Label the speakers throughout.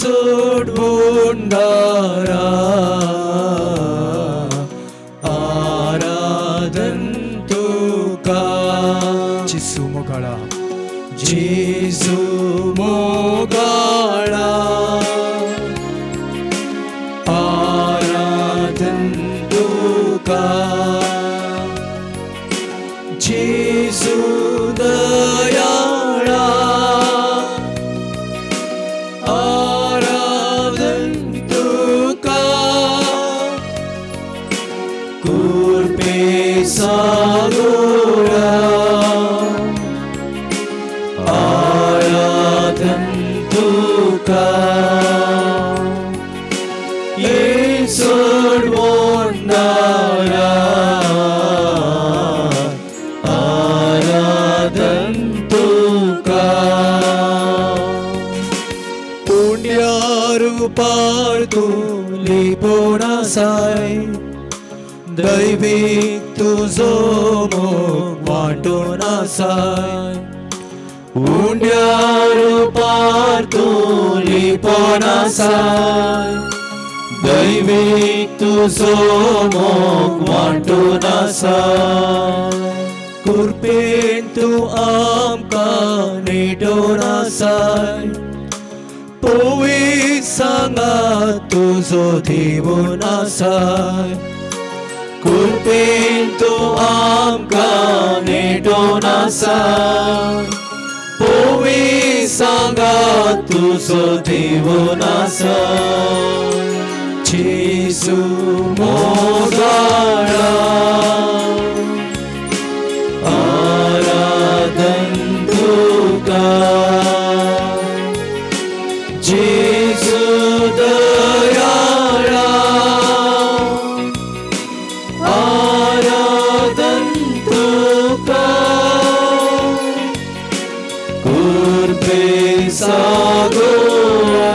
Speaker 1: सोडून दारा आराधन तुका
Speaker 2: जेजू मोगाळा
Speaker 1: जेजू मोगाळा आराधन तुका जेजू दयाळा आराधन तुका कुर्पे सागोरा आराधन तुका सोडवणारा आराधन तुका पुण्यारुपार तूं लिपोवन आसाय दैवीक तुजो मोग वांटून आसाय पुण्यारुपार तूं लिपोवन आसाय दैवीक तुजो मोग वांटून आसाय कृपेन तूं आमकां नेटोवन आसाय पवित्र सांगात तुजो दिवन आसाय कृपेन तूं आमकां नेटोवन आसाय पवित्र सांगात तुजो दिवन आसाय जेजू मोगाळा आराधन तुका जेजू दयाळा आराधन तुका कुर्पे सागोरा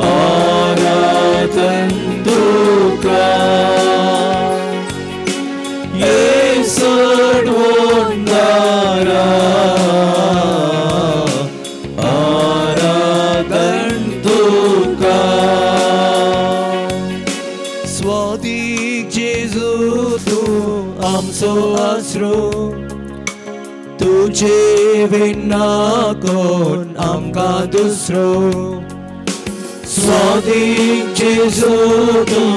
Speaker 1: आराधन तुका सोडवणारा आराधन तुका स्वादीक जेजू तूं आमचो आसरो तुजे विना कोण आमकां दुसरो स्वादीक जेजू तूं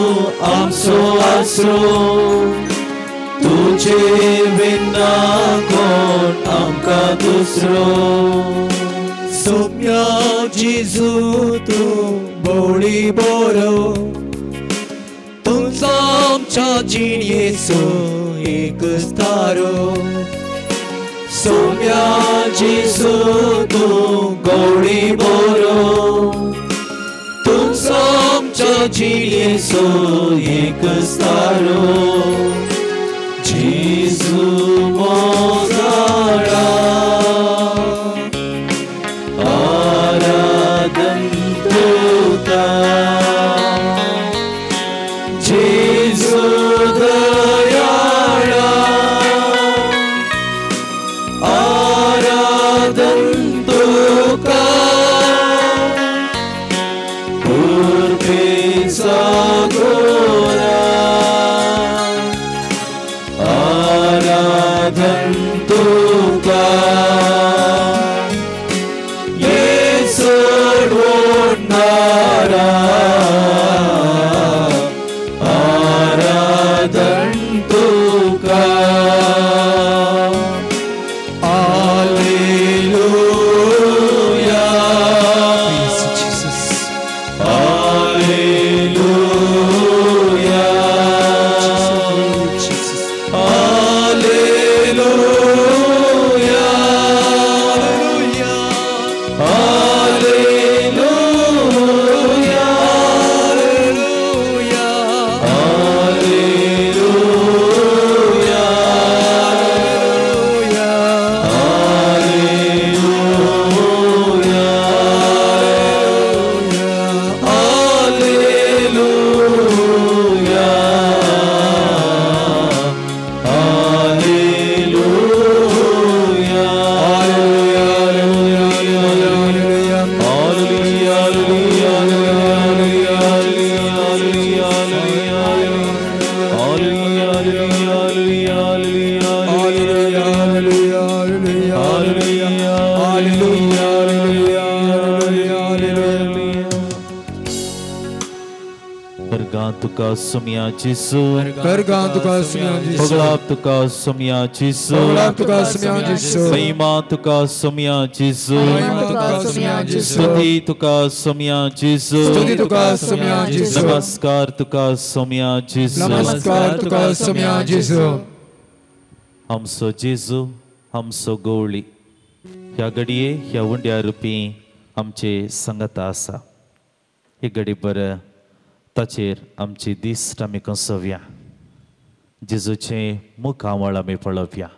Speaker 1: आमचो आसरो तुजे विना कोण आमकां दुसरो सोम्या जेजू तूं बोळी बोरो तूंच आमच्या जिणेचो एक तारो सोम्या जेजू तूं गोडी बोरो तूंच आमच्या जिणेचो एक तारो जेजू मोगाळा आराधन तुका जेजू दयाळा आराधन तुका कुर्पे सागोरा आराधन
Speaker 2: Hallelujah, hallelujah, hallelujah, hallelujah.
Speaker 1: वर्गां तुका सुम्या जेसू,
Speaker 2: वर्गां तुका सुम्या जेसू,
Speaker 1: पगळाप तुका सुम्या जेसू,
Speaker 2: पगळाप तुका सुम्या जेसू,
Speaker 1: महिमा तुका सुम्या जेसू,
Speaker 2: महिमा तुका सुम्या जेसू,
Speaker 1: स्तुती तुका सुम्या जेसू,
Speaker 2: स्तुती तुका सुम्या जेसू,
Speaker 1: नमस्कार तुका सुम्या जेसू,
Speaker 2: नमस्कार तुका सुम्या जेसू.
Speaker 1: आमचो जेजू, आमचो गवळी ह्या घडये ह्या उंड्या रुपी आमचे संगता आसा. ही घडी बरं ताचेर आमची दिश्ट आमी कसोवया, जेजूचें मुखामळ आमी पळोवया.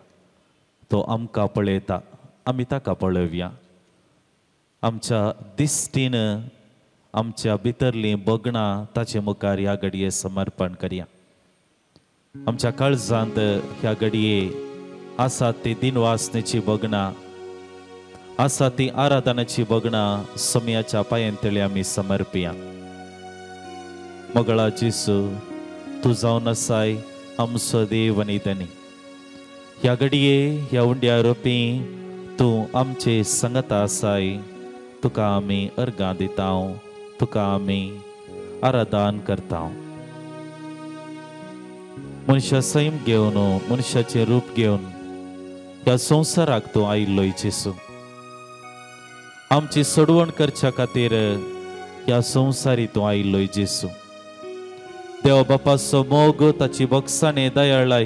Speaker 1: तो आमकां पळयता, आमी ताका पळोवया. आमच्या दिश्टीन आमच्या भितरलीं बगणां ताचे मुखार ह्या घडये समर्पण करया. आमच्या काळजांत ह्या घडये आसा ती दिनवासनेची बगणां, आसा ती आराधनाची बगणां समयाच्या पांयांतली आमी समर्पया. मगळा जेसू, तूं जावन आसाय आमचो देव आनी धनी. ह्या घडये ह्या उंड्या रोपी तूं आमचे संगता आसाय. तुका आमी अर्गां दिता, तुका आमी आराधन करता. मनशा सैम घेवन, मनशाचें रूप घेवन ह्या संवसाराक तूं आयिल्लोय जेसू. आमची सोडवण करच्या खातीर ह्या संवसारी तूं आयिल्लोय जेसू. देव बापाचो मोग, ताची बक्षाणे दयाळाय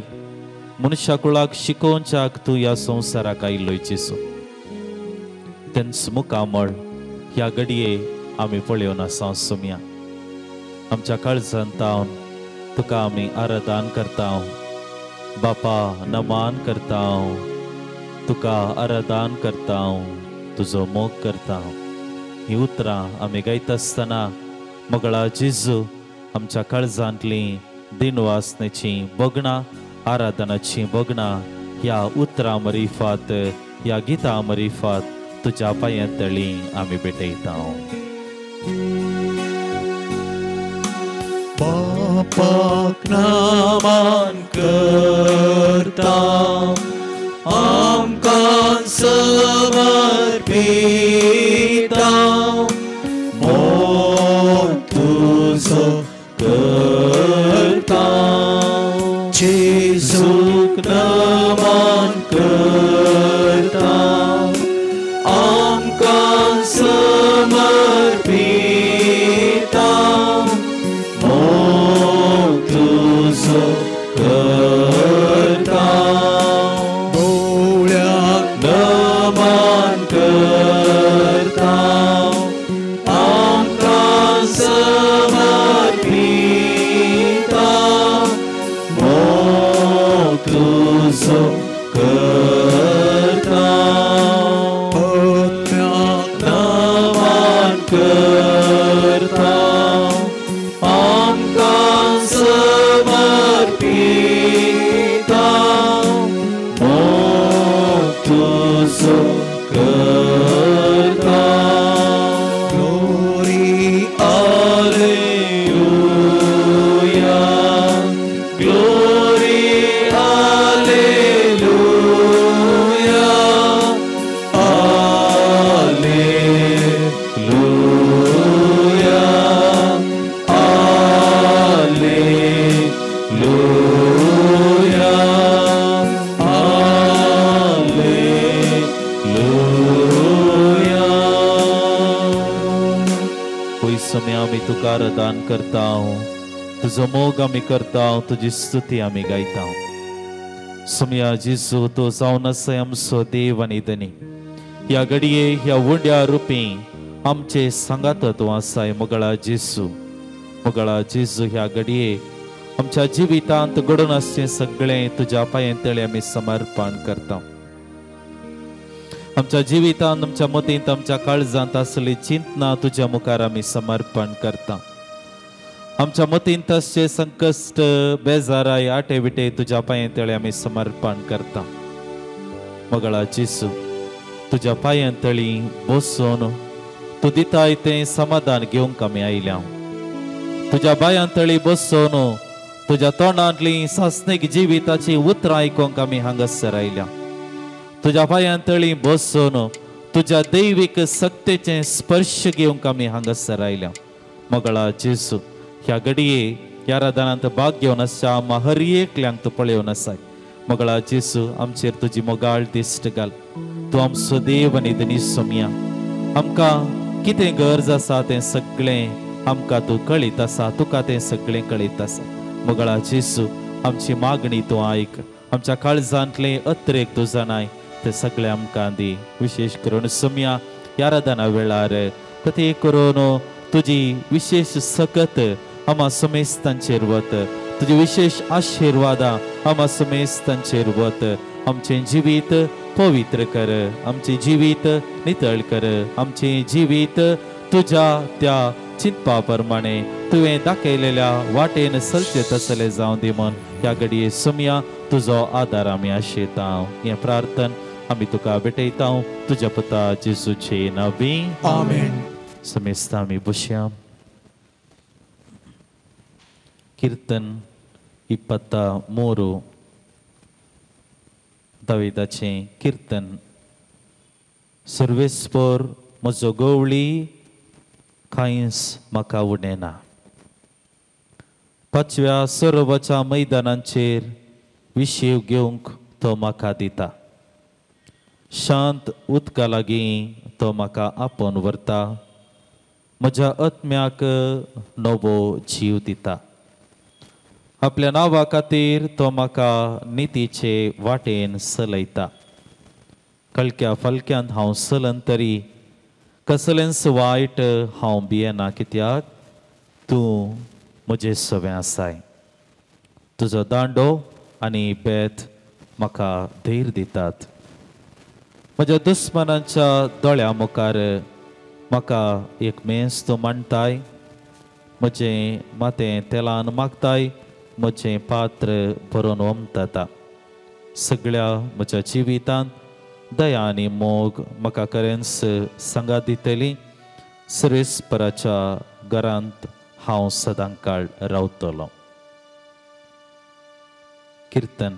Speaker 1: मनशा कुळाक शिकोवच्याक तूं ह्या संवसाराक आयिल्लोय जेसू. तेंच मुखामळ ह्या घडये आमी पळोवन आसा सुमया. आमच्या काळजांत तावन तुका आमी आराधन करता, बापा नमान करता, तुका आराधन करता, तुजो मोग करता. ही उतरां आमी गायता आसतना मगळा जेजू आमच्या काळजांतलीं दिनवासनेचीं बगणां, आराधनाचीं बगणां ह्या उतरां मरिफात, ह्या गितां मरिफात तुज्या पांयांतळी आमी भेटयता.
Speaker 3: बापाक नमन करता, आमकां समर्पिता, मोग तुजो करता, जेजूक नमन करता, आमकां समर्पिता, मोग तुजो करता, गोळ्याक नमन करता, आमकां समर्पिता, मोग तुजो करता, आत्म्याक नमन करता, आमकां समर्पिता, मोग तुजो करता. Glory, hallelujah, glory, hallelujah, hallelujah, hallelujah, hallelujah.
Speaker 1: पयस समय आमी तुका आराधन करता, तुजो मोग आमी करता, तुजी स्तुती आमी गायता. सुमया जेजू, तूं जावन आसाय आमचो देव आनी धनी. ह्या घडये ह्या उंड्या रुपी आमचे सांगात तूं आसाय. मगळा जेजू, मगळा जेजू, ह्या घडये आमच्या जिवितांत घडून आसचें सगळें तुज्या पांयांतळी आमी समर्पण करता. आमच्या जिवितांत, आमच्या मतींत, आमच्या काळजांत आसली चिंतना तुज्या मुखार आमी समर्पण करता. आमच्या मतींत आसचे संकश्ट, बेजाराय, आटे विटे तुज्या पांयांतळी आमी समर्पण करता. मगळा जेजू, तुज्या पांयांतळी बसून तूं दिताय तें समाधान घेवंक आमी आयल्या. तुज्या बायांतळी बसून तुज्या तोंडांतली सासणीक जिविताची उतरां आयकूंक आमी हांगासर आयल्या. तुज्या पांयां तळी बसून तुज्या दैवीक सक्तेचें स्पर्श घेवंक आमी हांगासर आयल्या. मोगळा जेजू, ह्या घडये ह्या आराधनांत भाग घेवन आसा आमा हर एकल्यांक तूं पळोवन आसाय. मोगळा जेजू, आमचेर तुजी मोगाळ दिश्ट घाल. तूं आमचो देव आनी धनी सोमया, आमकां कितें गरज आसा तें सगळें आमकां तूं कळीत आसा, तुका तें सगळें कळीत आसा. मोगळा जेजू, आमची मागणी तूं आयक, आमच्या काळजांतलें अत्रेक तूं जाणाय तें सगळें आमकां दी. विशेश करून सोमया ह्या आराधना वेळार कथेय करून तुजी विशेश सकत आमा समेस्तांचेर वत, तुजी विशेश आशिर्वादां आमा समेस्तांचेर वत. आमचें जिवीत पवित्र कर, आमचें जिवीत नितळ कर, आमचें जिवीत तुज्या त्या चिंतपा प्रमाणे तुवें दाखयलेल्या वाटेन चलचें तसलें जावं दी म्हूण ह्या घडये सोमया तुजो आदार आमी आशेता. हें प्रार्थन आमी तुका भेटयता तुज्या पुता जेजूचे नांवी,
Speaker 2: आमेन.
Speaker 1: समेस्ता आमी बसया. कीर्तन 23, दाविदाचें कीर्तन. सर्वेस्पर म्हजो गवळी, कांयच म्हाका उणें ना. पाचव्या सरोवराच्या मैदानांचेर विशेव घेवंक तो म्हाका दिता. शांत उदका लागीं तो म्हाका आपोवन व्हरता. म्हज्या आत्म्याक नवो जीव दिता. आपल्या नांवा खातीर तो म्हाका नितीचे वाटेन चलयता. कळक्या फलक्यांत हांव चलन तरी कसलेंच वायट हांव भियेना, कित्याक तूं म्हजे सवें आसाय. तुजो दांडो आनी बेत म्हाका धैर्य दितात. म्हज्या दुस्मानांच्या दोळ्या मुखार म्हाका एक मेज तूं मांडटाय. म्हजें माथें तेलान मागताय, म्हजें पात्र भरून ओमताता. सगळ्या म्हज्या जिवितांत दया आनी मोग म्हाका खरेंच सांगात दितली. सर्वेस्पराच्या घरांत हांव सदां काळ रावतलो. कीर्तन.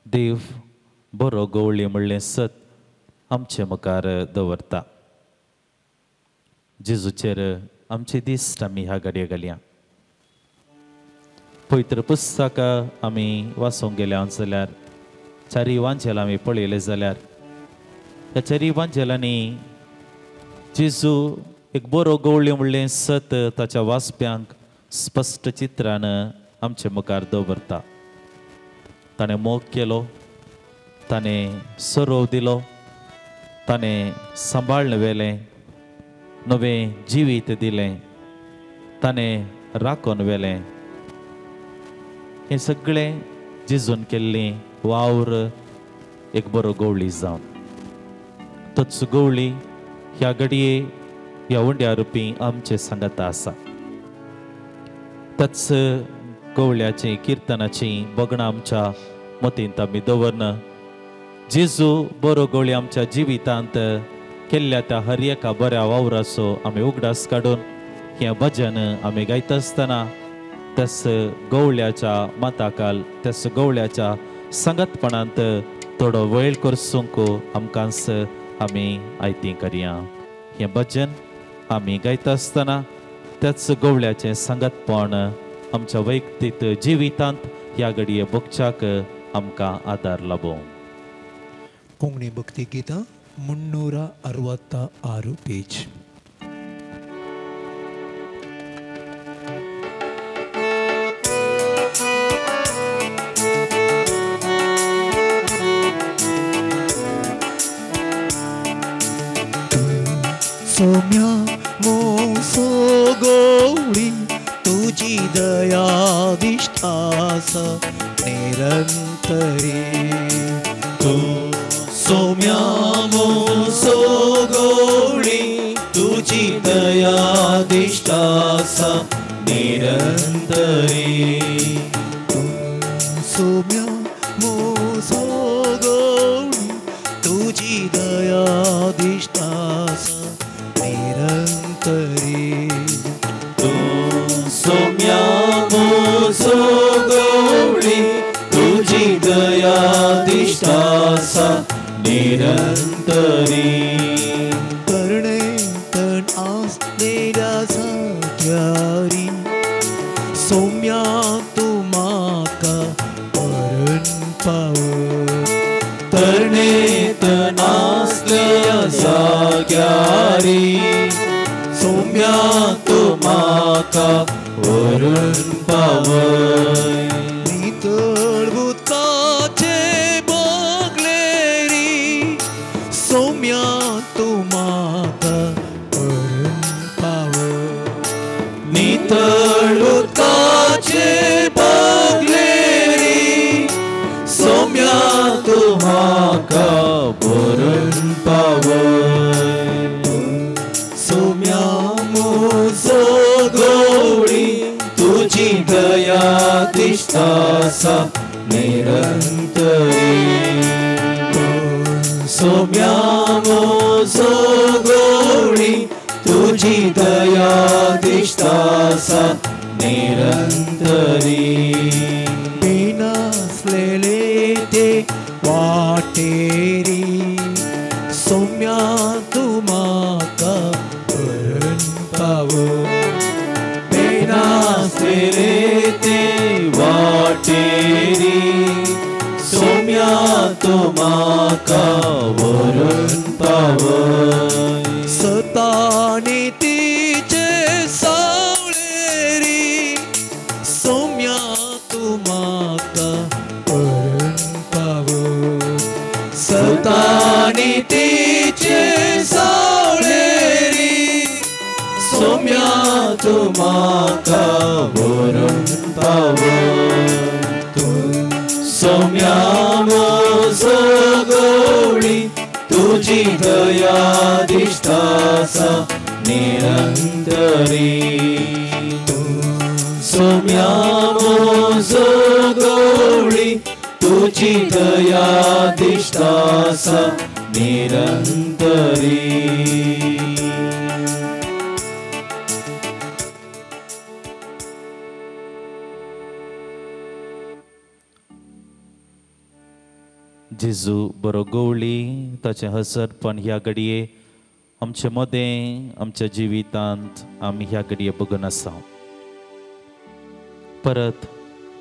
Speaker 1: देव बरो गवळी म्हणलें सत आमचे मुखार दवरता. जेजूचेर आमचे दिश्ट आमी ह्या घडये घालया. पवित्र पुस्तक आमी वाचूंक गेल्या जाल्यार, चारी वांजेल आमी पळयले जाल्यार, ह्या चारी वांजेलांनी जेजू एक बरो गवळी म्हणलें सत ताच्या वाचप्यांक स्पश्ट चित्रान आमचे मुखार दवरता. ताणें मोग केलो, ताणें सरोव दिलो, ताणें सांबाळ्ळ व्हेलें, नवें जिवीत दिलें, ताणें राखून व्हेलें. हें सगळें जेजून केल्लें वावर एक बरो गवळी जावन. तोच गवळी ह्या घडये ह्या उंड्या रुपी आमचे सांगाता आसा. तच गवळ्याची किर्तनाची बगणां आमच्या मतींत आमी दवरन जेजू बरो गवळी आमच्या जिवितांत केल्ल्या त्या हर एका बऱ्या वावराचो आमी उगडास काडून हें भजन आमी गायता आसतना त्याच गवळ्याच्या माताकाल त्याच गवळ्याच्या सांगातपणांत थोडो वेळ करसूंक आमकांच आमी आयती करया. हें भजन आमी गायता आसतना त्याच गवळ्याचें सांगातपण आमच्या वैयक्तीक जिवितांत ह्या घडये भोगच्याक आमकां आदार लाबो.
Speaker 2: कोंकणी भक्ती गीतां 366 पेज.
Speaker 3: सोम्या मोसो गोवळी तुजी दया दिश्ट आसा निरंतरी. तूं सोम्या मोसो गोवळी तुजी दया दिश्ट आसा निरंतरी. तूं सोम्या मोसो गोवळी तुजी दया दिश्ट आसा निरंतरी. तूं सोम्या मोसो गोवळी तुजी दया दिश्ट आसा
Speaker 1: निरंतरी.
Speaker 3: तरणेतण आसलेल्या जाग्यारी सोम्या तूं म्हाका व्हरून पावय.
Speaker 1: तरणेतण आसलेल्या जाग्यारी सोम्या तूं म्हाका व्हरून पावय.
Speaker 3: नितळ उदकाचे बागलेरी सोम्या तूं म्हाका व्हरून पावय.
Speaker 1: नितळ उदकाचे बागलेरी सोम्या तूं म्हाका व्हरून पावय.
Speaker 3: सोम्या
Speaker 1: म्हजो गवळी तुजी दया दिश्ट आसा निरंतरी. सोम्या म्हजो गवळी तुजी दया दिश्ट आसा निरंतरी.
Speaker 3: पिनासलेले ते वाटेरी सोम्या तूं म्हाका व्हरून पावय.
Speaker 1: पिनासलेले ते वाटेरी सोम्या तूं म्हाका व्हरून पावय.
Speaker 3: सतानी तिचे सावळेरी सोम्या तूं म्हाका व्हरून पावय.
Speaker 1: सतानी तिचे सावळेरी सोम्या तूं म्हाका व्हरून पावय. सोम्या म्हजो गवळी तुजी दया दिश्ट आसा निरंतरी. सोम्या म्हजो गवळी तुजी दया दिश्ट आसा निरंतरी. जेजू बरो गवळी ताचें हसरपण ह्या घडये आमचे मदें आमच्या जिवितांत आमी ह्या घडये बघून आसा. परत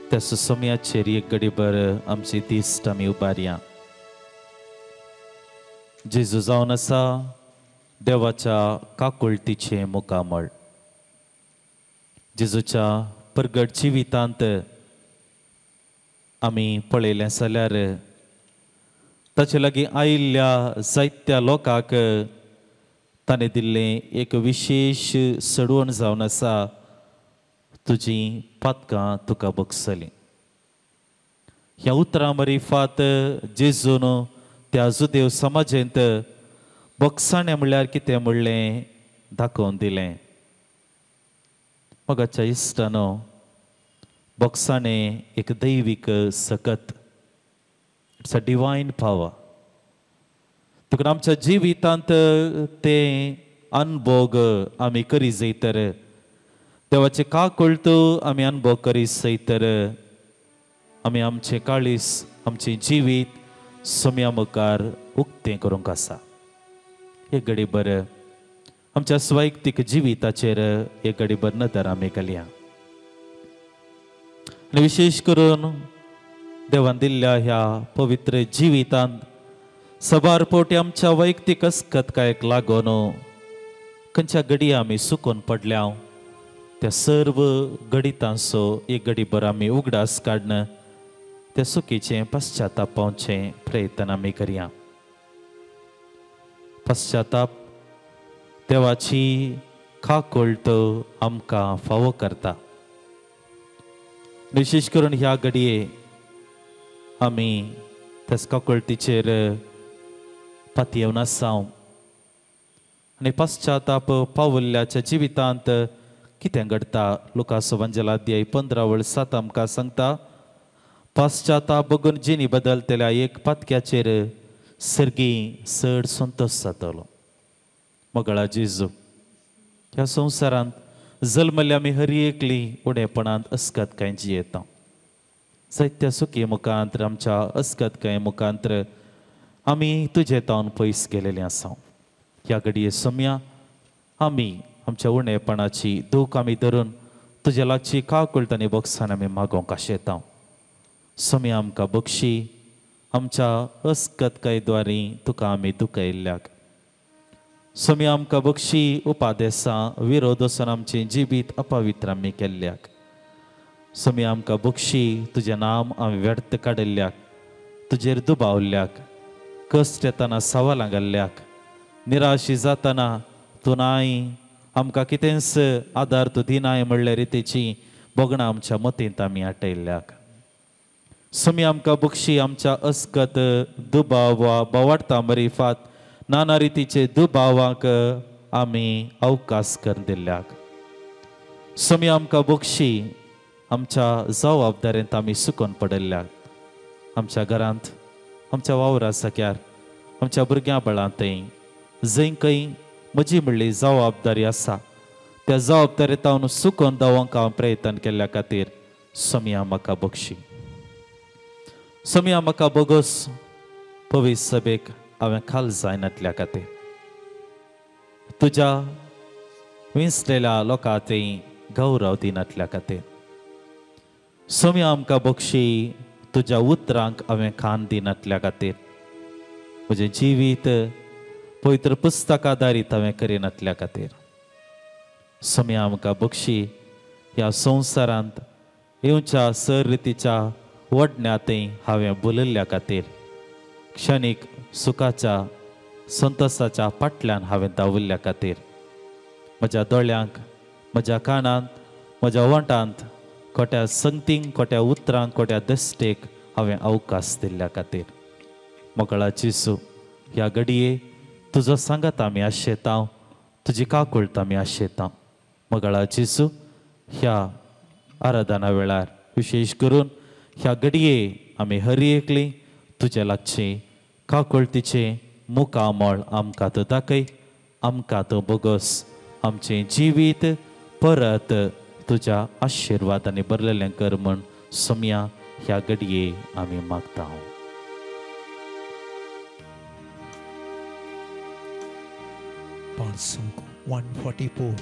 Speaker 1: त्या सुसमयाचेर एक घडीभर आमची दिश्ट आमी उबारया. जेजू जावन आसा देवाच्या काकुळतीचें मुखामळ. जेजूच्या परगट जिवितांत आमी पळयलें जाल्यार ताचे लागीं आयिल्ल्या जायत्या लोकांक ताणें दिल्लें एक विशेश सडवण जावन आसा, तुजी पातकां तुका बगसलीं. ह्या उतरां मरिफात जेजून त्या जुदेव समाजेंत बगसाणें म्हणल्यार कितें म्हणलें दाखोवन दिलें. मोगाच्या इश्टानो, बगसाणें एक दैवीक सकत, it's a divine power. देखून आमच्या जिवितांत ते अनभोग आमी करी जैतर, देवाचे काकुळट आमी अनभोग करी जैतर, आमी आमचें काळीस आमचें जिवीत सोम्या मुखार उक्तें करूंक आसा. एक घडी बरें आमच्या स्वैक्तीक जिविताचेर एक घडी बर नदर आमी घालया आनी विशेश करून देवान दिल्ल्या ह्या पवित्र जिवितांत सबार पोटी आमच्या वैयक्तीक अस्कतकायेक लागून खंयच्या घडये आमी सुकून पडल्या त्या सर्व घडितांचो एक घडीभर आमी उगडास काडन त्या सुकीचें पश्चाताप पावचें प्रयत्न आमी करया. पश्चाताप देवाची काकुळट आमकां फावो करता. विशेश करून ह्या घडये आमी त्याच काकुळटीचेर पातयेवन आसा आनी पश्चाताप पावल्ल्याच्या जिवितांत कितें घडटा लुकास वंजला अध्याय 15:7 आमकां सांगता, पश्चाताप बगून जिणी बदलतल्या एक पातक्याचेर सर्गी चड संतोश जातलो. मगळा जेजू, ह्या संवसारांत जल्मल्या आमी हर एकली उणेपणांत अस्कत कांय जियेता. जायत्या सुखी मुखांत्र आमच्या अस्कत कांय मुखांत्र आमी तुजे तावन पयस गेलेले आसा. ह्या घडये सोम्या आमी आमच्या उणेपणाची दूख आमी धरून तुज्या लागची काकुळट आनी बक्षान आमी मागोवंक आशेता. सोम्या आमकां बक्षी आमच्या अस्कतकायद्वारी तुका आमी दुखयल्ल्याक. सोम्या आमकां बक्षी उपादेसां विरोध वचून आमचें जिवीत अपवित्र आमी केल्ल्याक. सोम्या आमकां बक्षी तुजें नाम आमी व्यर्थ काडिल्ल्याक, तुजेर दुबावल्ल्याक, कश्ट येतना सवालां घाल्ल्याक, निराशी जातना तूं नाय आमकां कितेंच आदार तूं दिनाय म्हणल्यार रितीची भोगणां आमच्या मतींत आमी आटयल्ल्याक. सोम्या आमकां बक्षी आमच्या अस्कत दुबाव वा बोवाडता मरिफात नाना रितीचे दुबावाक आमी अवकाश करून दिल्ल्याक. सोम्या आमकां बक्षी आमच्या जबाबदारेंत आमी सुकोन पडिल्ल्याक, आमच्या घरांत, आमच्या वावरा सक्यार, आमच्या भुरग्यां बळांतय जंय खंय म्हजी म्हणली जबाबदारी आसा त्या जबाबदारेंत हांव सुकोन दावंक हांव प्रयत्न केल्ल्या खातीर सोम्या म्हाका बक्षी. सोम्या म्हाका बोगस पवित्र सभेक हांवें खाल जायनातल्या खातीर, तुज्या विंचलेल्या लोकां थंय गौरव दिनातल्या खातीर. सोम्या आमकां बक्षी तुज्या उतरांक हांवें खान दिनातल्या खातीर, म्हजें जिवीत पवित्र पुस्तक आदारीत हांवें करिनातल्या खातीर. सोम्या आमकां बक्षी ह्या संवसारांत येवच्या सर रितीच्या वडण्यांतय हांवें बोलिल्ल्या खातीर, क्षणीक सुखाच्या संतोसाच्या फाटल्यान हांवें धांविल्ल्या खातीर, म्हज्या दोळ्यांक, म्हज्या कानांत, म्हज्या वंटांत खोट्या संगतींक, खोट्या उतरांक, खोट्या दश्टेक हांवें अवकाश दिल्ल्या खातीर. मोगळा जेजू ह्या घडये तुजो सांगात आमी आशेता, तुजी काकुळट आमी आशेता. मोगळा जेजू ह्या आराधना वेळार विशेश करून ह्या घडये आमी हर एकली तुजे लागचे काकुळटीचें मुखामळ आमकां तूं दाखय, आमकां तूं बोगस, आमचें जिवीत परत तुज्या आशिर्वादांनी भरलेलें कर म्हण सोम्या ह्या घडये आमी मागता.
Speaker 2: Psalm 144.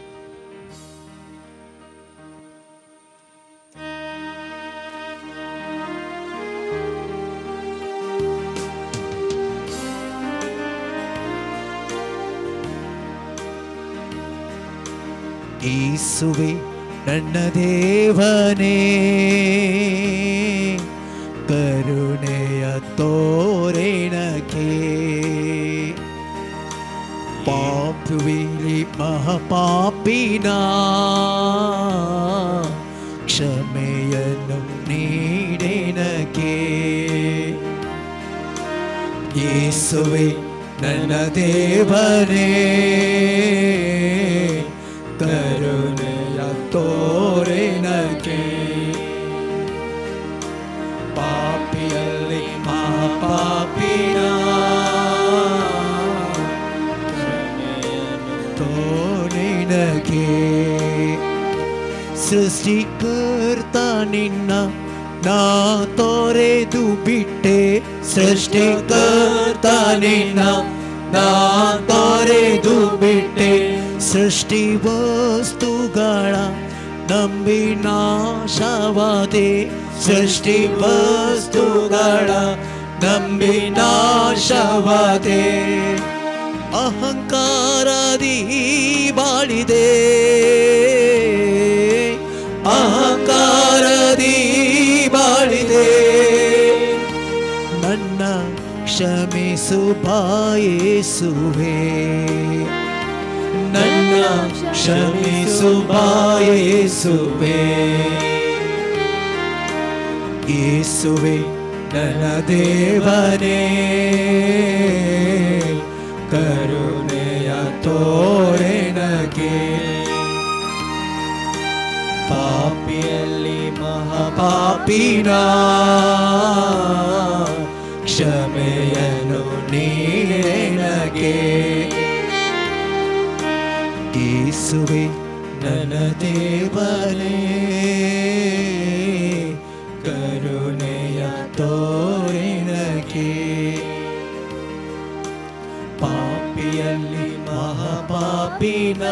Speaker 3: ಯೇಸುವೆ ನನ್ನ ದೇವನೇ, ಕರುಣೆಯ ತೋರೆಣಕೆ, ಪಾಪುವಿಲಿ ಮಹಾಪಾಪಿನ ಕ್ಷಮೆಯನ್ನು ನೀಡೆನಕೆ. ಯೇಸುವೆ ನನ್ನ ದೇವನೇ, ಕರುಣೆಯ ತೋರೆನಕೆ, ಪಾಪಿಯಲ್ಲಿ ಮಹಾಪಾಪಿನ ತೋರೆನಕೆ. ಸೃಷ್ಟಿಕರ್ತ ನಿನ್ನ ನಾ ತೊರೆದು ಬಿಟ್ಟೆ, ಸೃಷ್ಟಿಕರ್ತ ನಿನ್ನ ನಾ ತೊರೆದು ಬಿಟ್ಟೆ, ಸೃಷ್ಟಿ ವಸ್ತುಗಳ ನಂಬಿ ನಾಶವಾದೆ, ಸೃಷ್ಟಿ ವಸ್ತುಗಳ ನಂಬಿ ನಾಶವಾದೆ, ಅಹಂಕಾರದಿ ಬಾಳಿದೆ, ಅಹಂಕಾರದಿ ಬಾಳಿದೆ, ನನ್ನ ಕ್ಷಮಿಸು ಬಾಯೇಸುವೆ, ನನ್ನ ಕ್ಷಮಿಸು ಬಾಯೇಸುವೆ. ಯೇಸುವೆ ನನ್ನ ದೇವನೇ, ಕರುಣೆಯ ತೋರೆನಗೆ, ಪಾಪಿಯಲ್ಲಿ ಮಹಾಪಾಪಿನ ಕ್ಷಮೆಯನ್ನು ನೀಡೆನಗೆ. ಯೇಸುವೆ ನನ್ನ ದೇವನೇ, ಕರುಣೆಯ ತೋರೆನಗೆ. ಪಾಪಿಯಲ್ಲಿ ಮಹಾಪಾಪಿನ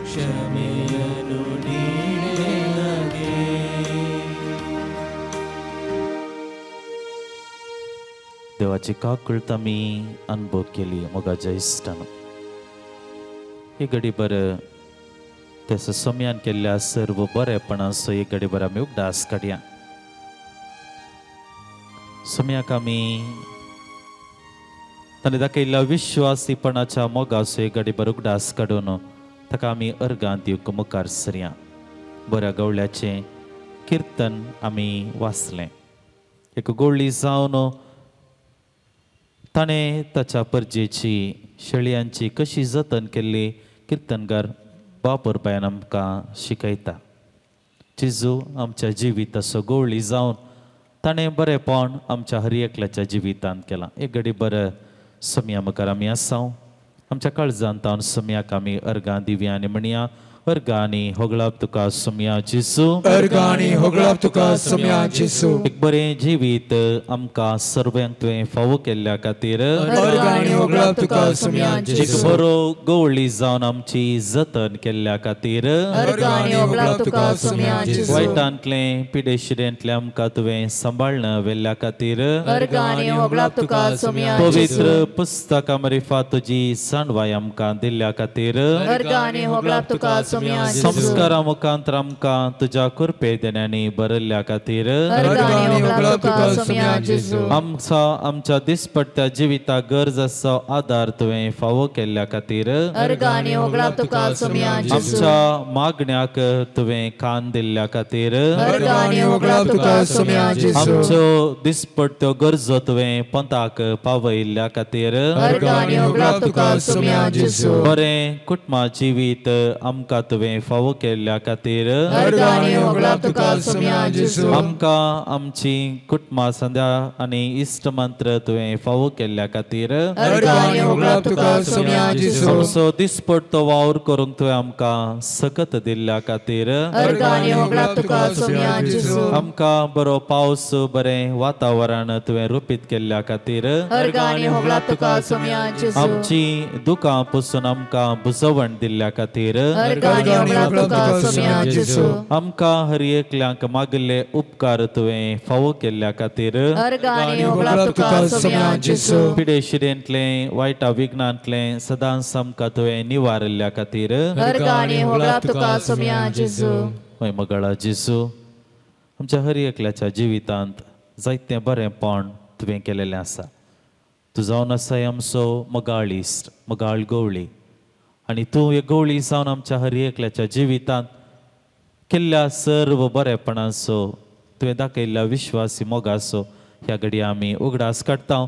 Speaker 3: ಕ್ಷಮೆಯನ್ನು ನೀಡಿನಗೆ.
Speaker 1: देवाची काकूळत आमी अनुभव केली मोगाच्या इश्टान. ही घडीभर त्याच्या सम्यान केल्ल्या सर्व बरेपणाचो एक घडीभर आमी उगडास काडया. सम्याक आमी ताणें दाखयल्ल्या विश्वासीपणाच्या मोगाचो एक घडीभर उगडास काडून ताका आमी अर्गां दिवंक मुखार सरया. बऱ्या गवळ्याचें किर्तन आमी वाचलें. एक गोळी जावन ताणें ताच्या परजेची शेळयांची कशी जतन केल्ली किर्तनकार बापरपायान आमकां शिकयता. जेजू आमच्या जिविताचो गोवळी जावन ताणें बरेंपण आमच्या हर एकल्याच्या जिवितांत केलां. एक घडी बरें सम्या मुखार आमी आसाव. आमच्या काळजांत तावन सम्याक आमी अर्गां दिवया आनी म्हणया, अर्गां आनी होगळाप तुका सम्या जेजू,
Speaker 3: अर्गां आनी होगळाप तुका सम्या जेजू.
Speaker 1: एक बरें जिवीत आमकां सर्वांक तुवें फावो केल्ल्या खातीर
Speaker 3: अर्गां आनी होगळाप तुका सम्या जेजू.
Speaker 1: एक बरो गवळी जावन आमची जतन केल्ल्या खातीर
Speaker 4: अर्गां आनी होगळाप तुका सम्या जेजू.
Speaker 1: वायटांतलें पिडेशिरेंतलें आमकां तुवें सांबाळ्ळें वेल्ल्या खातीर
Speaker 4: अर्गां आनी होगळाप तुका सम्या जेजू.
Speaker 1: पवित्र पुस्तकां मारिफात तुजी जाणवाय आमकां दिल्ल्या खातीर
Speaker 4: अर्गां आनी होगळाप तुका
Speaker 1: संस्कारा मुखांत आमकां तुज्या कृपे देण्यांनी भरिल्ल्या खातीर आमचा आमच्या दिसपट्ट्या जिविताक गरज आसा आदार तुवें फावो केल्ल्या खातीर आमच्या मागण्याक तुवें कान दिल्ल्या खातीर आमच्यो दिसपट्ट्यो गरजो तुवें पंथाक पावयिल्ल्या खातीर बरें कुटुंबा जिवीत आमकां तुवें फावो केल्ल्या खातीर आमकां आमची कुटुंबा संध्या आनी इश्ट मंत्र तुवें फावो केल्ल्या खातीर आमचो दिसपट्टो वावर करूंक तुवें आमकां सकत दिल्ल्या खातीर आमकां बरो पावस बरें वातावरण तुवें रुपीत केल्ल्या खातीर आमची दुकां पसून आमकां बुजवण दिल्ल्या खातीर आमकां हर एकल्यांक मागिल्ले उपकार तुवें फावो केल्ल्या खातीर पिडेशिरेंतलें वायटा विघ्नांतलें सदांच आमकां तुवें निवारिल्ल्या खातीर हय मगळा जेजू आमच्या हर एकल्याच्या जिवितांत जायतें बरेंपण तुवें केलेलें आसा. तूं जावन आसाय आमचो मगाळ इश्ट मगाळ गवळी आनी तूं एक गवळी जावन आमच्या हर एकल्याच्या जिवितांत केल्ल्या सर्व बरेपणाचो तुवें दाखयल्ल्या विश्वासी मोगाचो ह्या घडये आमी उगडास काडटा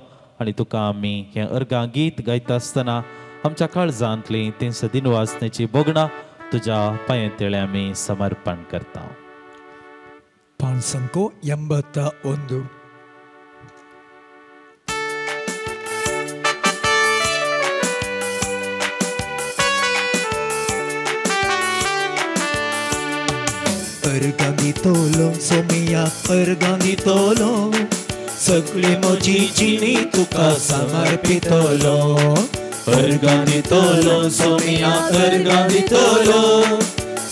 Speaker 1: आनी तुका आमी हें अर्गां गीत गायता आसतना आमच्या काळजांतली तीं दिनवासनेची भोगणां तुज्या पांये तेळे आमी समर्पण करता.
Speaker 2: 581.
Speaker 3: अर्गां दितलो सोमिया अर्गां दितलो सगळी म्हजी जिणी तुका समर्पितलो. अर्गां दितलो सोमिया अर्गां दितलो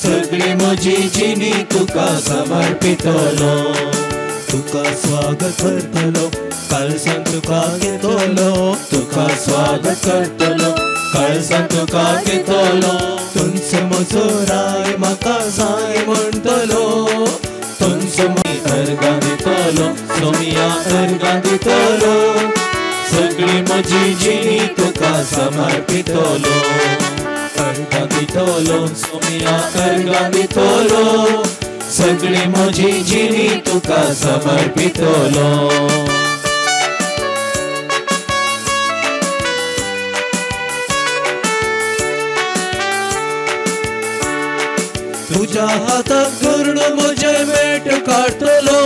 Speaker 3: सगळी म्हजी जिणी तुका समर्पितलो. तुका स्वागत करतलो काळजान तुका घेतलो तुका स्वागत करतलो काळजान तुका घेतलो. तुमचो म्हजो राय म्हाका जाय म्हणटलो तुमचो अर्गां दितलो सोमिया अर्गां दितलो सगळी म्हजी जिणी तुका समर्पितलो. अर्गां दितलो सोमिया अर्गां दितलो सगळी म्हजी जिणी तुका समर्पितलो. तुज्या हाताक धरून म्हजें मेट काडटलो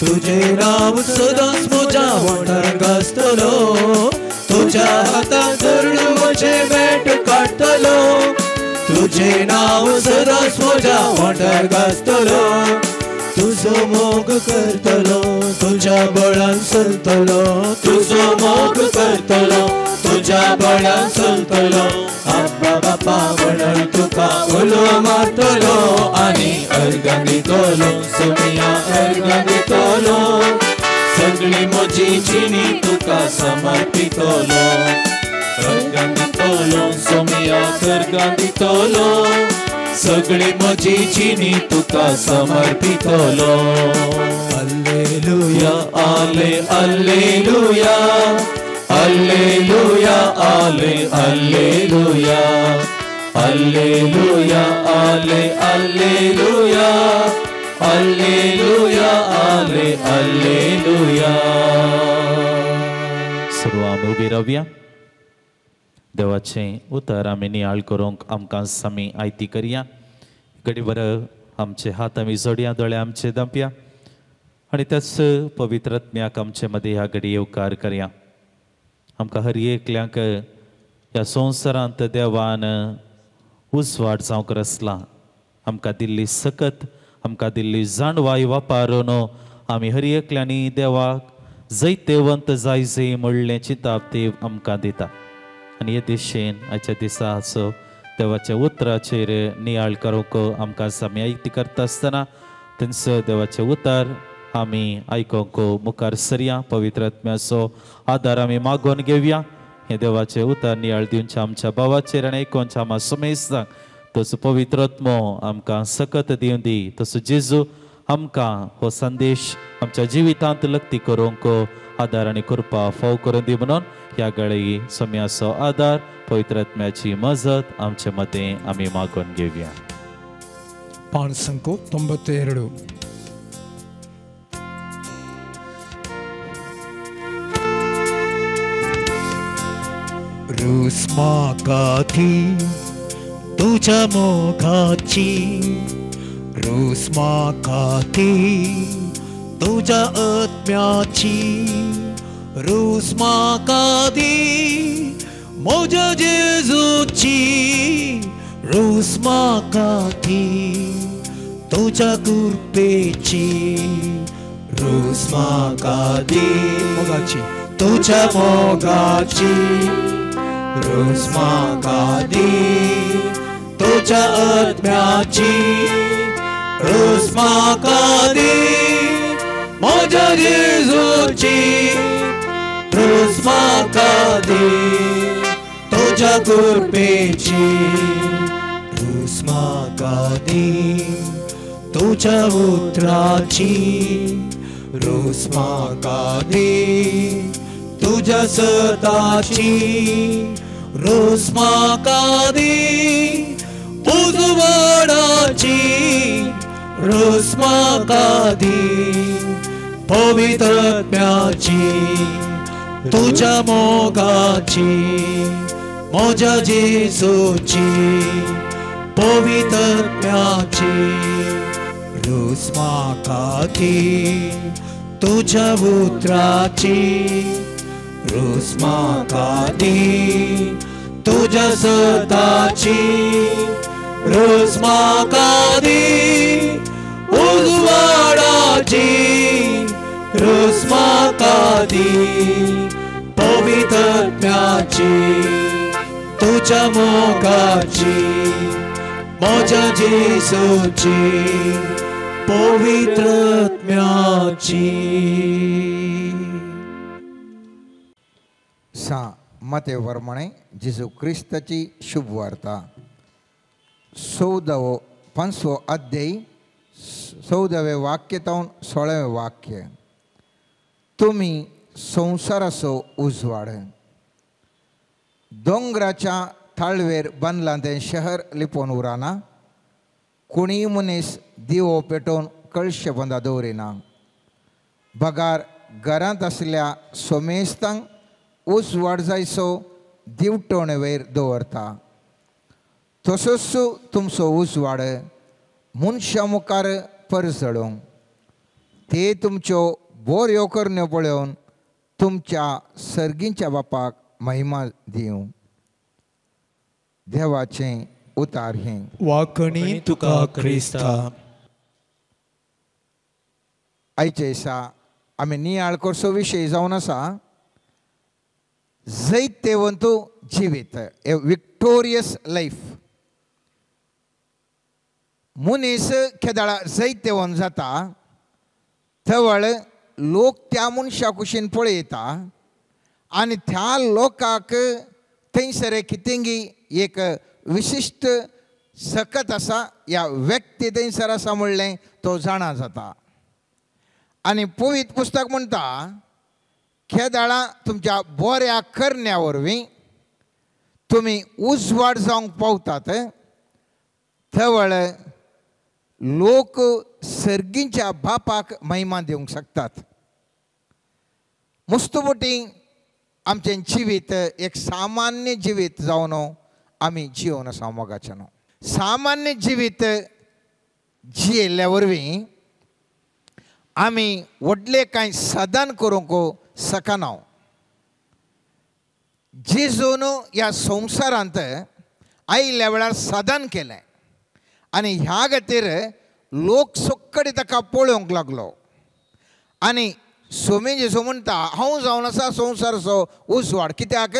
Speaker 3: तुजें नांव सदांच म्हज्या वोंठार गाजतलो. तुज्या हाताक धरून म्हजें मेट काडटलो तुजें नांव सदांच म्हज्या वोंठार गाजतलो. तुजो मोग करतलो तुज्या बळान चलतलो तुजो मोग करतलो तुज्या बळान चलतलो अब्बा बापा म्हणून तुका उलो मारतलो आनी अर्गां दितलो सोमिया अर्गां दितलो सगळी म्हजी जिणी तुका समर्पितलो अर्गां दितलो सोमिया अर्गां दितलो सगळी म्हजी जिणी तुका समर्पितलो alleluia आले alleluia alleluia आले alleluia alleluia आले alleluia alleluia आले alleluia.
Speaker 1: सर्व आमी उबी रावया. देवाचें उतर आमी नियाळ करूंक आमकां सामी आयती करया. घडी बरं आमचे हात आमी जोडया, दोळे आमचे दांपया आनी त्याच पवित्र आत्म्याक आमचे मदें ह्या घडी येवकार करया. आमकां हर एकल्यांक ह्या संवसारांत देवान उजवाड जावंक रचला. आमकां दिल्ली सकत, आमकां दिल्ली जाणवाय वापरून आमी हर एकल्यांनी देवाक जैतेवंत जाय जय म्हणलें चिंताप देव आमकां दिता. आनी हे दिशेन आयच्या दिसाचो देवाच्या उतराचेर नियाळ करूंक आमकां सामी आयती करता आसतना तेंचो देवाचें उतर आमी आयकूंक मुखार सरया. पवित्र आत्म्याचो आदार आमी मागोवन घेवया. हें देवाचें उतर नियाळ दिवच्या आमच्या भावाचेर आनी आयकोवच्या आमच्या समेस्तांक तसो पवित्र आत्मो आमकां सकत दिवं दी. तसो जेजू आमकां हो संदेश आमच्या जिवितांत लक्ती करूंक आदार आनी कृपा फाव करून दी म्हणून ह्या गळी सोम्याचो आदार पवित्र आत्म्याची मजत आमचे मदें आमी मागोवन घेवया.
Speaker 2: 592. रूस म्हाका तुज्या मोगाची, रूस म्हाका तुज्या आत्म्याची, रूस म्हाका दी म्हज्या जेजूची, रूस म्हाका दी तुज्या कृपेची, रूस म्हाका दी मोगाची तुज्या मोगाची, रूस म्हाका दी तुज्या आत्म्याची, रूस म्हाका दी म्हज्या जेजूची, रूस म्हाका दी तुज्या कृपेची, रूस म्हाका दी तुज्या उतराची, रूस म्हाका दी तुज्या सताची, रूस म्हाका दी उजवाडाची, रूस म्हाका दी पवित्र आत्म्याची, तुज्या मोगाची, म्हज्या जेजूची, पवित्र आत्म्याची, रूस म्हाका दी तुज्या उतराची, रूस म्हाका दी तुज्या सताची, रूस म्हाका दी उजवाडाची, रूस म्हाका दी पवित्र आत्म्याची, तुज्या मोगाची, म्हज्या जेजूची, पवित्र आत्म्याची.
Speaker 5: सा मते वर्मणे जेजू क्रिस्ताची शुभवार्ता 14 अध्याय 14 वाक्य तावन 16 वाक्य. तुमी संवसाराचो उजवाड. दोंगराच्या ताळवेर बांदलां तें शहर लिपोवन उरना. कोणीय मनीस दिवो पेटोवन कळशे बंदा दवरिना, बगार घरांत आसल्या सोमेस्तांक उजवाड जायसो दिवटोणेवयर दवरता. तसोच तुमचो उजवाड मनशां मुखार परजळूंक, ते तुमच्यो बऱ्यो करण्यो पळोवन तुमच्या सर्गींच्या बापाक महिमा दिवं. देवाचें उतार हें.
Speaker 3: वाकणी तुका क्रिस्ता.
Speaker 5: आयचे दिसा आमी नियाळ करचो विशय जावन आसा जैतवंत जिवीत, ए विक्टोरियस लायफ. मनीस केदाळा जैतवंत जाता तवळ लोक त्या मनशा कुशीन पळयता आनी त्या लोकांक थंयसर कितेंगी एक विशिश्ट सकत आसा या व्यक्ती थंयसर आसा म्हणलें तो जाणा जाता. आनी पवित्र पुस्तक म्हणटा केदाळा तुमच्या बऱ्या करण्या वरवीं तुमी उजवाड जावंक पावतात तवळ लोक सर्गींच्या बापाक महिमा दिवंक शकतात. मुस्तुमटी आमचें जिवीत एक सामान्य जिवीत जावन आमी जिवन आसा मोगाचें न्हू. सामान्य जिवीत जियेल्ल्या वरवीं आमी व्हडलें कांय साधन करूंक शकना. जेजून ह्या संवसारांत आयिल्ल्या वेळार साधन केलें आनी ह्या खातीर लोक सक्कडी ताका पळोवंक लागलो. आनी स्वामी जेजू म्हणटा हांव जावन आसा संवसाराचो उजवाड, कित्याक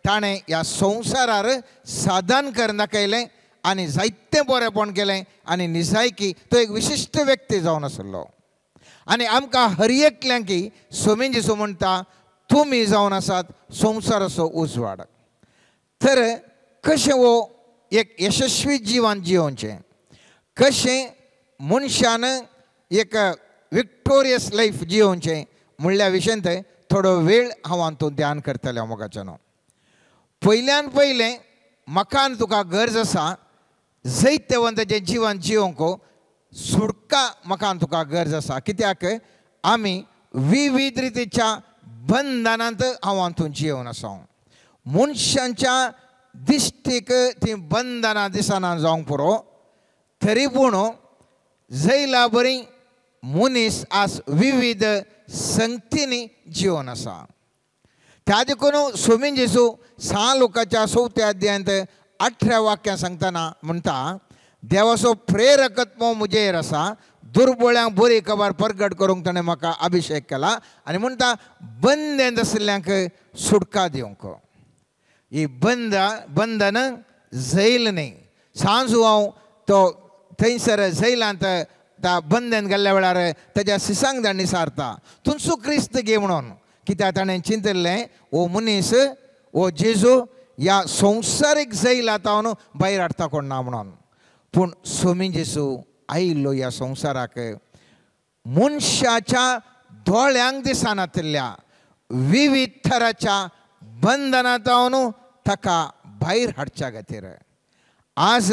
Speaker 5: ताणें ह्या संवसारार साधन करून दाखयलें आनी जायतें बरेंपण केलें आनी निजायकी तो एक विशिश्ट व्यक्ती जावन आसलो. आनी आमकां हर एकल्यांकी स्वामी जेजू म्हणटा तुमी जावन आसात संवसाराचो उजवाड. तर कशें हो एक यशस्वी जिवन जियोवचें, कशें मनशान एक विक्टोरियस लायफ जियोवचें म्हणल्या विशयांत थोडो वेळ हांव हातूंत ध्यान करतलें मोगाचें न्हू. पयल्यान पयलें म्हाका आनी तुका गरज आसा जैतवंताचें जिवन जियोवंक सुटका म्हाका आनी तुका गरज आसा, कित्याक आमी विविध रितीच्या बंधनांत हांव हातूंत जियोवन आसा. मनशांच्या दिश्टीक ती बंधनां दिसना जावंक पुरो, तरी पूण जैला बरी मनीस आज विविध संगतींनी जिवन आसा. त्या देखून स्वामी जेजू 6 लोकांच्या 4थ्या अध्यायांत 18 वाक्यां सांगतना म्हणटा देवाचो प्रेरकत्व म्हजेर आसा, दुर्बळ्यांक बरी खबर परगट करूंक ताणें म्हाका अभिशेक केला आनी म्हणटा बंदेंत आशिल्ल्यांक सुटका दिवंक. ही बंधन जैल न्ही. सांजू हांव तो थंयसर जैलांत त्या बंधन गेल्ल्या वेळार ताज्या सिसांक दांडी सारता तुमचो क्रिस्त घे म्हणून, कित्याक ताणें चिंतिल्लें हो मनीस हो जेजू ह्या संवसारीक जैलांत भायर हाडटा कोण ना म्हणून. पूण स्वामी जेजू आयिल्लो ह्या संवसाराक मनशाच्या दोळ्यांक दिसनातिल्ल्या विविध थराच्या बंधनांत ताका भायर हाडच्या खातीर. आज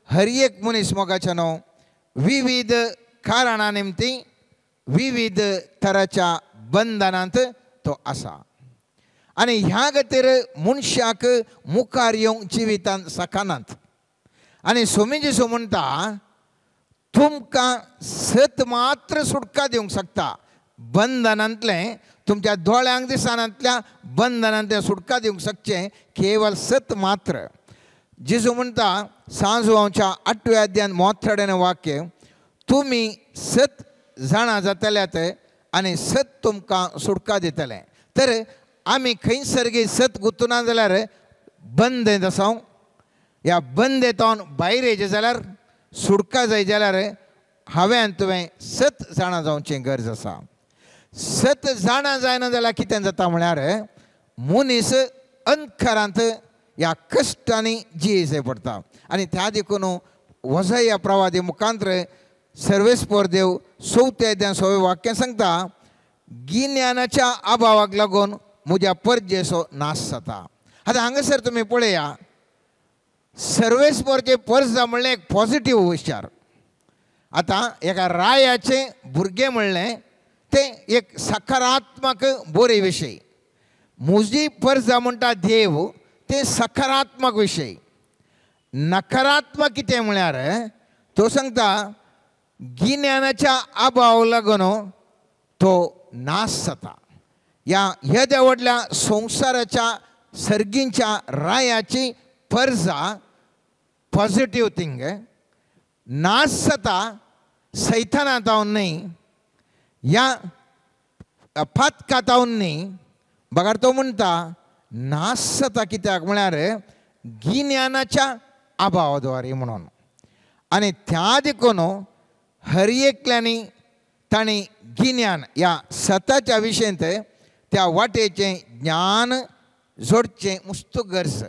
Speaker 5: हर एक मनीस मोगाचें न्हू विविध कारणां निमती विविध थराच्या बंधनांत तो आसा आनी ह्या खातीर मनशाक मुखार येवंक जिवितांत शकनात. आनी स्वामी जेजू म्हणटा तुमकां सत मात्र सुटका दिवंक शकता, बंधनांतलें तुमच्या दोळ्यांक दिसनांतल्या बंधनांतलें सुटका दिवंक शकचें केवल सत मात्र. जेजू म्हणटा 6 8व्या अध्यायांत मोठ्याने वाक्य तुमी सत जाणा जातल्यात आनी सत तुमकां सुटका दितलें. तर आमी खंयसर सत गुंतुना जाल्यार बंदेंत आसा, ह्या बंदेंत भायर येयचें जाल्यार सुटका जाय जाल्यार हांवें आनी तुवें सत जाणा जावचें गरज आसा. सत जाणा जायना जाल्यार कितें जाता म्हळ्यार मनीस अंधकारांत ह्या कश्टांनी जियेचें पडटा. आनी त्या देखून वजया प्रवादी मुखांत्र सर्वेस्पर देव 4थ्या अध्यायांत 6 वाक्यां सांगता गिन्यानाच्या अभावाक लागून म्हज्या परजेचो नाश जाता. आतां हांगासर तुमी पळया सर्वेस्परचे परजा म्हणलें एक पॉझिटीव विचार. आतां एका रायाचें भुरगें म्हणलें तें एक सकारात्मक बरे विशय. म्हजी परजा म्हणटा देव तें सकारात्मक विशय. नकारात्मक कितें म्हळ्यार तो सांगता गिन्यानाच्या अभाव लागून तो नाश जाता. ह्या येद्या व्हडल्या संवसाराच्या सर्गींच्या रायाची परजा पॉझिटीव थिंग नाश जाता सैताना जावन न्हय. ह्या फातकातावन न्ही बगर तो म्हणटा नाश जाता कित्याक म्हळ्यार गिन्यानाच्या अभावाद्वारे म्हणून. आनी त्या देखून हर एकल्यांनी तांणी गिन्यान ह्या सताच्या विशयंत त्या वाटेचें ज्ञान जोडचें मुस्त गरज.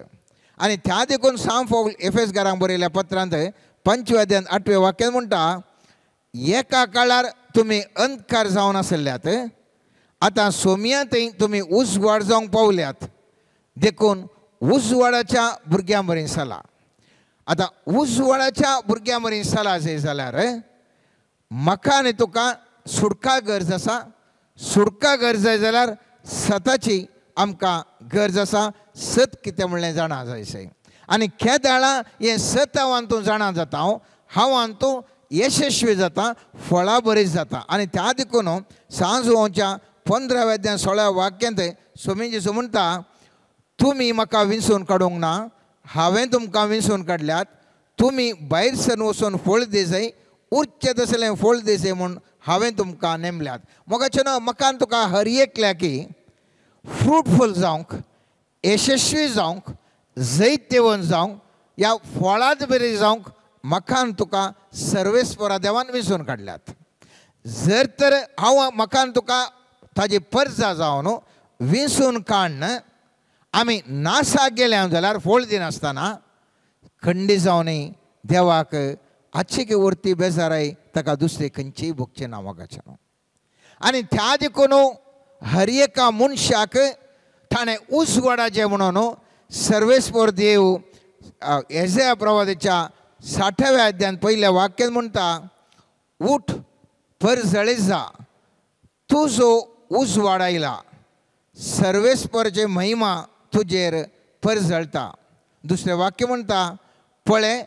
Speaker 5: आनी त्या देखून सांत पौल एफेस घरांक बरयल्या पत्रांत 5व्या अध्यायांत 8व्या वाक्यांत म्हणटा एका काळार तुमी अंधकार जावन आसल्यात आतां सोम्यांतय तुमी उजवाड जावंक पावल्यात देखून उजवाडाच्या भुरग्यां बरें चला. आतां उजवाडाच्या भुरग्यां बरें चला जाय जाल्यार म्हाका आनी तुका सुटका गरज आसा. सुटका गरज जाय जाल्यार सताची आमकां गरज आसा. सत कितें म्हणलें जाणा जायशें आनी केदाळा हें सत हांव तूं जाणा जाता हांव तूं यशस्वी जाता फळां बरीं जाता. आनी त्या देखून सांजोवच्या 15व्या अध्याय 16व्या वाक्यांत स्वामी जेजू म्हणटा तुमी म्हाका विंचून काडूंक ना हांवें तुमकां विंचून काडल्यात तुमी भायर सरून वचून फळ दिसय उरचें तसलें फळ दिसय म्हूण हांवें तुमकां नेमल्यात. मोगाचें न्हू म्हाका तुका हर एकल्याकी फ्रुटफूल जावंक यशस्वी जावंक जैतवंत जावंक ह्या फळांत बरी जावंक म्हाका तुका सर्वेस्परा देवान विंचून काडल्यात. जर तर हांव म्हाका तुका ताजी परजा जावन विंचून काडन आमी नासाक गेल्या जाल्यार फळ दिनासतना खंडी जावनय देवाक आचिके वरती बेजाराय ताका दुसरे खंयचीय भोगचें ना मोगाचें न्हू. आनी त्या देखून हर एका मनशाक ताणें उजवाडाचें म्हणून सर्वेस्पर देव एजया प्रवादाच्या 60व्या अध्यायांत 1ल्या वाक्यांत म्हणटा उठ परजळीत जा तुजो उजवाड आयला सर्वेस्परचे महिमा तुजेर परजळटा. दुसरें वाक्य म्हणटा पळय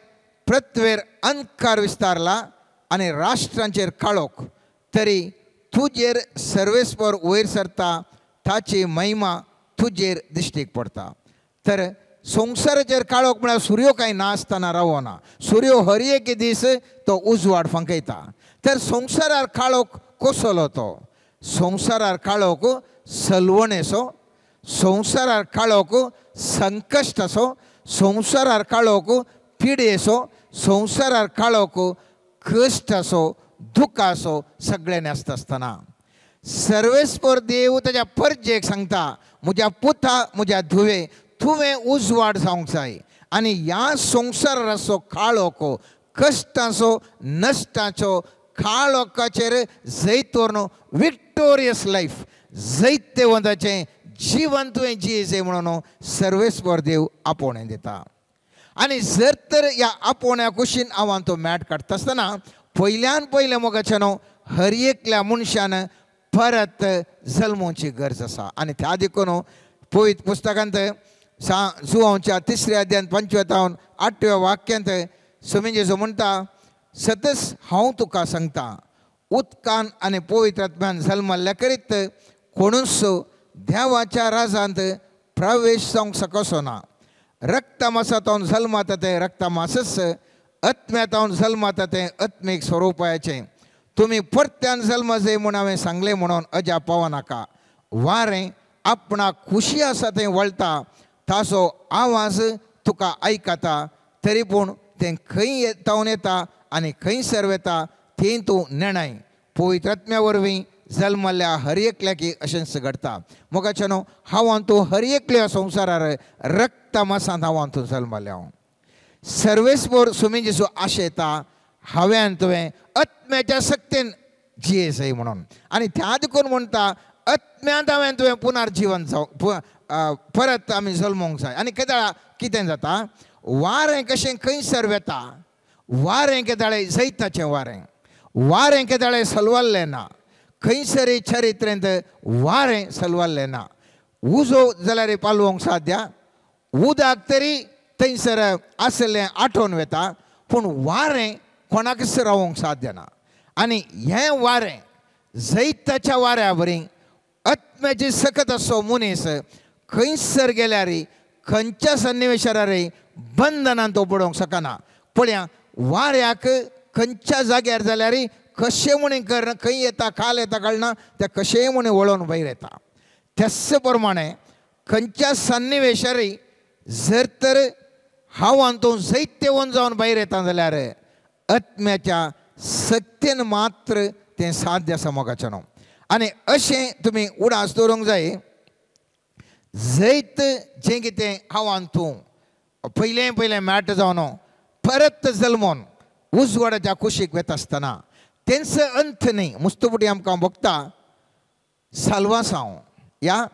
Speaker 5: पृथ्वेर अंधकार विस्तारला आनी राष्ट्रांचेर काळोख तरी तुजेर सर्वेस्पर वयर सरता ताची महिमा तुजेर दिश्टीक पडटा. तर संवसाराचेर काळोख म्हळ्यार सुर्यो कांय नासतना रावना सुर्यो हर एक दीस तो उजवाड फांकयता. तर संवसारार काळोख कसलो तो संवसारार काळोख सलवणेचो संवसारार काळोख संकश्टाचो संवसारार काळोख पिडेचो संवसारार काळोख कश्टाचो दुखाचो सगळ्यांनी आसता आसतना सर्वेस्पर देव ताच्या परजेक सांगता म्हज्या पुता म्हज्या धुवे तुवें उजवाड जावंक जाय आनी ह्या संवसाराचो काळोख कश्टाचो नश्टाचो काळोखाचेर जैत व्हरून विक्टोरियस लायफ जैतवंताचें जिवन तुवें जियेचें म्हणून सर्वेस्पर देव आपोवणें दिता. आनी जर तर ह्या आपोवण्या कुशीन हांव तो मॅट काडटा आसतना पयल्यान पयलें मोगाचें न्हू हर एकल्या मनशान परत जल्मोवची गरज आसा. आनी त्या देखून पवित्र पुस्तकांत जुवांच्या 3ऱ्या अध्यायांत 5व्या तावन 8व्या वाक्यांत स्वामी जेजू म्हणटा सतच हांव तुका सांगता उदकान आनी पवित्र आत्म्यान जल्मल्ल्या करीत कोणूच देवाच्या राजांत प्रवेश जावंक शकसो ना. रक्तमासांतून जल्माता तें रक्तमासच आत्म्यातावन जल्माता तें आत्मीक स्वरुपाचें. तुमी परत्यान जल्म जाय म्हूण हांवें सांगलें म्हणून अजाप पावनाका. वारें आपणाक खुशी आसा तें वळटा ताचो आवाज तुका आयकता तरी पूण तें खंय तावन येता आनी खंयसर वता तें तूं नेणाय. पवित्र आत्म्या वरवीं जल्मल्ल्या हर एकल्याकी अशेंच घडटा. मोगाचें न्हू हांव तूं हर एकल्या संवसारार रक्तमासांत हांव तूं जल्मल्या. सर्वेस्पर स्वामी जेजू आशेता हांवें तुवें आत्म्याच्या शक्तीन जियेसय म्हणून. आनी त्या देखून म्हणटा आत्म्यांत हांवें तुवें पुनर्जिवन जावं परत आमी जल्मोंक जाय. आनी केदाळा कितें जाता वारें कशें खंयसर वता वारें केदाळे जैताचें वारें वारें केदाळे सलवल्लें ना खंयसरय चरित्रेंत वारें सलवल्लें ना. उजो जाल्यार पालोवंक साध्या उदक तरी थंयसर आसलें आठोवन वता पूण वारें कोणाकच रावोंक साध्य ना. आनी हें वारें जैताच्या वाऱ्या वरी आत्म्याची सकत असो मनीस खंयसर गेल्यार खंयच्या सन्निवेशार बंधनान तो पडोवंक शकना. पळया वाऱ्याक खंयच्या जाग्यार जाल्यार कशें म्हूण कर खंय येता काल येता कळना तें कशेंय म्हूण वळोवन भायर येता. त्याच प्रमाणे खंयच्या सन्निवेशारी जर तर हांव आनी तूं जैत्यवन जावन भायर येता जाल्यार आत्म्याच्या सक्तेन मात्र तें साध्य आसा मोगाचें न्हू. आनी अशें तुमी उडास दवरूंक जाय जैत जें कितें हांव आनी तूं पयलें पयलें मॅट जावन परत जल्मोन उजवाडाच्या कुशीक वता आसतना तेंचो अंत न्ही मुस्तुपुटी आमकां भोगता साल्वासांव ह्या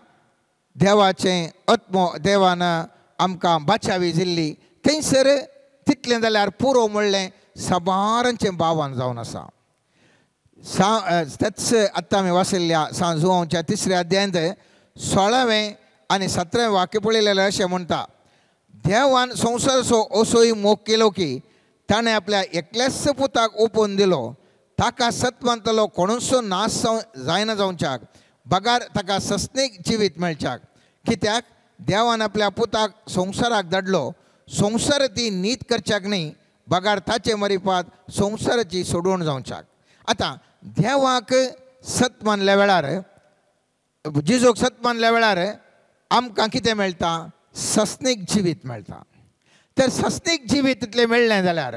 Speaker 5: देवाचें आत्मो देवान आमकां बाचावी दिल्ली थंयसर तितलें जाल्यार पुरो म्हणलें साबारांचें भावान जावन आसा. सा तेच आतां आमी वाचिल्ल्या सांजुवांच्या तिसऱ्या अध्यायांत 16वें आनी 17वें वाक्य पळयलें अशें म्हणटा देवान संवसाराचो असोय मोग केलो की ताणें आपल्या एकल्याच पुताक ओपून दिलो ताका सत मानतलो कोणूचो नाश जायना जावच्याक बगार ताका सस्नीक जिवीत मेळच्याक. कित्याक देवान आपल्या पुताक संवसाराक धाडलो संवसार ती नीत करच्याक न्ही बगार ताचे मरिपात संवसाराची सोडवण जावच्याक. आतां देवाक सत मानल्या वेळार जेजूक सत मानल्या वेळार आमकां कितें मेळटा सस्नीक जिवीत मेळटा. तर सस्नीक जिवीत तितलें मेळ्ळें जाल्यार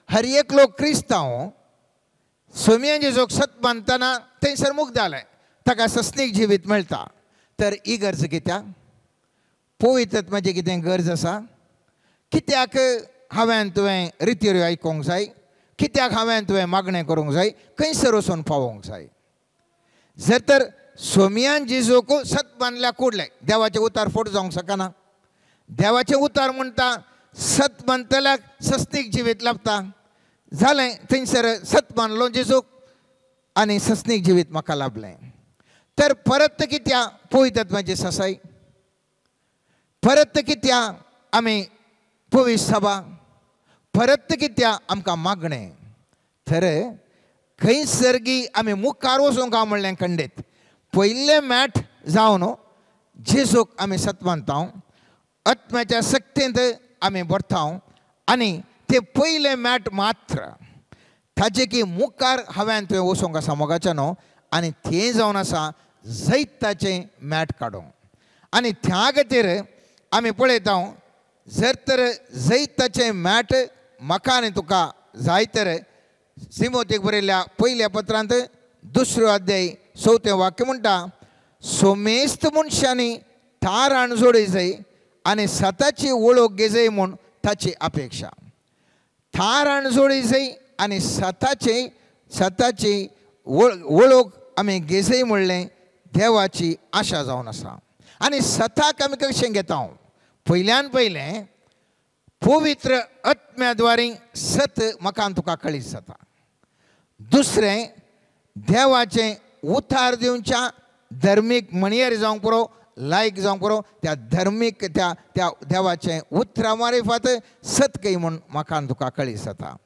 Speaker 5: हर एकलो क्रिस्तांव सोमयान जेजूक सत मानतना थंयसर मुक्त जालें ताका सस्नीक जिवीत मेळटा. तर ही गरज कित्याक पवित्र आत्म्याची कितें गरज आसा? कित्याक हांवें तुवें रितीर आयकूंक जाय? कित्याक हांवें तुवें मागणें करूंक जाय? खंयसर वचून पावोंक जाय? जर तर सोमयान जेजूक सत मानल्या कुडलें देवाचें उतार फोट जावंक शकना. देवाचें उतार म्हणटा सत मानतल्याक सस्नीक जिवीत लाभता. जालें थंयसर सत मानलो जेजूक आनी सस्नीक जिवीत म्हाका लाभलें. तर परत कित्याक पवित्र आत्म्याची ससाय? परत कित्याक आमी पवित्र सभा? परत कित्याक आमकां मागणें? तर खंयसर गी आमी मुखार वचूंक हांव म्हणलें खंडीत पयलें मॅट जावन जेजूक आमी सत मानता आत्म्याच्या सक्तेंत आमी भरता आनी ते पयलें मॅट मात्र ताजे की मुखार हांवें तुवें वचूंक आसा मोगाचें न्हू आनी तें जावन आसा जैताचें मॅट काडूंक. आनी त्या खातीर आमी पळयता जर तर जैताचें मॅट म्हाका आनी तुका जाय तर सिमोतीक बरयल्ल्या पयल्या पत्रांत 2 अध्याय 4 वाक्य म्हणटा सोमेस्त मनशांनी ताराण जोडी जाय आनी सताची वळख घेजय म्हूण ताची अपेक्षा. थाराण जोडी जाय आनी सताची सताची वळख आमी घेजय म्हणलें देवाची आशा जावन आसा. आनी सताक आमी कशें घेता? पयल्यान पयलें पवित्र आत्म्याद्वारे सत म्हाका तुका कळीत जाता. दुसरें देवाचें उतार दिवच्या धर्मीक म्हणयारी जावंक पुरो लायक जावंक पुरो त्या धर्मीक त्या त्या देवाचें उतरां मारिफात सत कय म्हूण म्हाका तुका कळीत जाता.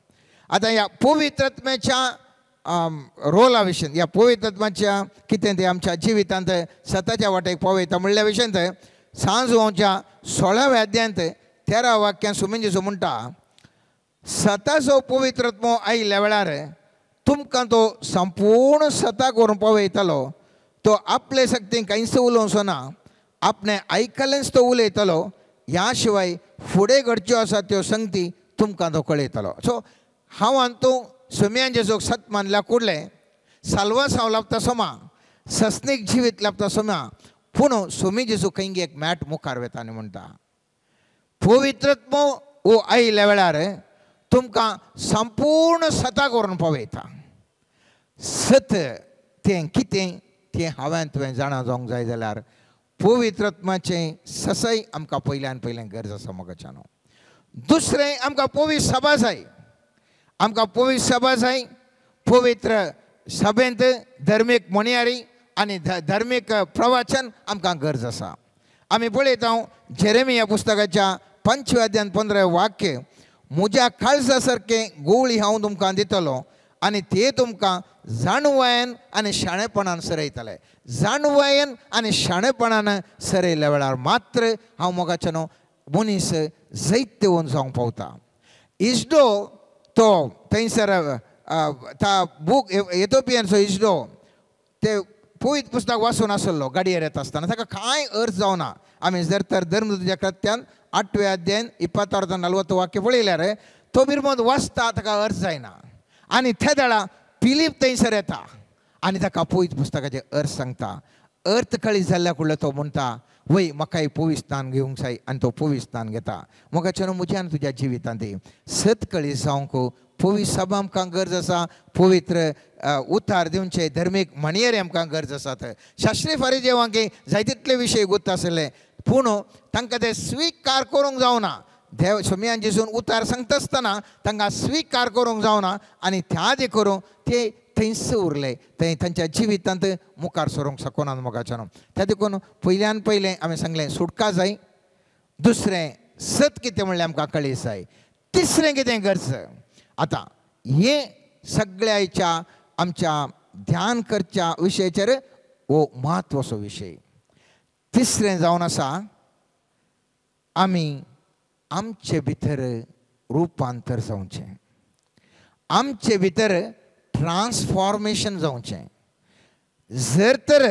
Speaker 5: आतां ह्या पवित्र आत्म्याच्या रोला विशीं ह्या पवित्र आत्म्याच्या कितें तें आमच्या जिवितांत सताच्या वाटेक पावयता म्हणल्या विशयांत सांजवांच्या 16व्या अध्यायांत 13 वाक्यां सुमीन जेजू म्हणटा सताचो पवित्र आत्मो आयिल्ल्या वेळार तुमकां तो संपूर्ण सताक व्हरून पावयतलो. तो आपले शक्तीन कांयच उलोवचो ना आपणें आयकल्लेंच तो उलयतलो ह्या शिवाय फुडें घडच्यो आसा त्यो संगती तुमकां तो कळयतलो. सो हांव आनी तूं सोमयान जेजूक सत मानल्या कुडलें साल्वासांव लाभता सोमा सस्नीक जिवीत लाभता सोमा पूण सोमी जेजू खंय एक मॅट मुखार वता आनी म्हणटा पवित्र आत्मो हो आयिल्ल्या वेळार तुमकां संपूर्ण सताक व्हरून पावयता. सत तें कितें तें हांवें तुवें जाणा जावंक जाय जाल्यार पवित्र आत्म्याचें ससय आमकां पयल्यान पयलें गरज आसा मोगाच्यान. दुसरें आमकां पवित्र सभा जाय. आमकां पवित्र सभा जाय. पवित्र सभेंत धर्मीक म्हणयारी आनी धर्मीक प्रवचन आमकां गरज आसा. आमी पळयता जेरेमिया पुस्तकाच्या 5व्या अध्यायांत 15 वाक्य म्हज्या काळजा सारकें गोळी हांव तुमकां दितलो आनी ते तुमकां जाणवायेन आनी शाणेपणान सरयतले. जाणवायेन आनी शाणेपणान सरयल्ल्या वेळार मात्र हांव मोगाचें न्हू मनीस जैत्यवन जावंक पावता. इजडो तो थंयसर ता बूक एथोपियनचो इजडो ते पवित्र पुस्तक वाचून आसलो गाडयेर येता आसतना ताका कांय अर्थ जावना. आमी जर तर धर्मदूताच्या कृत्यान 8वे अध्याय 26 ते 40 वाक्य पळयल्यार तो बिरमोद वाचता ताका अर्थ जायना आनी त्या वेळा फिलीप थंयसर येता आनी ताका पवित्र पुस्तकाचे अर्थ सांगता. अर्थ कळी जाल्ल्या कुडलो तो म्हणटा वय म्हाका पवित्र स्नान घेवंक जाय आनी तो पवित्र स्नान घेता. मोगाच्यान म्हज्या आनी तुज्या जिवितांत सत कळी जावंक पवित्र सभा आमकां गरज आसा, पवित्र उतार दिवचे धर्मीक म्हणयेर आमकां गरज आसात. शास्त्रीय फारीदेवांक जाय तितले विशय गुत्त आसले पूण तांकां ते स्विकार करूंक जावना. देव सोमयान जेजून उतार सांगता आसतना तांकां स्विकार करूंक जावना आनी त्या आदी करूंक ते थंयच उरले, थंय तांच्या जिवितांत मुखार सरूंक शकना. मोगाच्यान त्या देखून पयल्यान पयलें आमी सांगलें सुटका जाय, दुसरें सत कितें म्हणलें आमकां कळी जाय, तिसरें कितें गरज. आतां हें सगळ्याच्या आमच्या ध्यान करच्या विशयाचेर हो म्हत्वाचो विशय. तिसरें जावन आसा आमी आमचे भितर रुपांतर जावचें, आमचे भितर ट्रान्सफॉर्मेशन जावचें. जर तर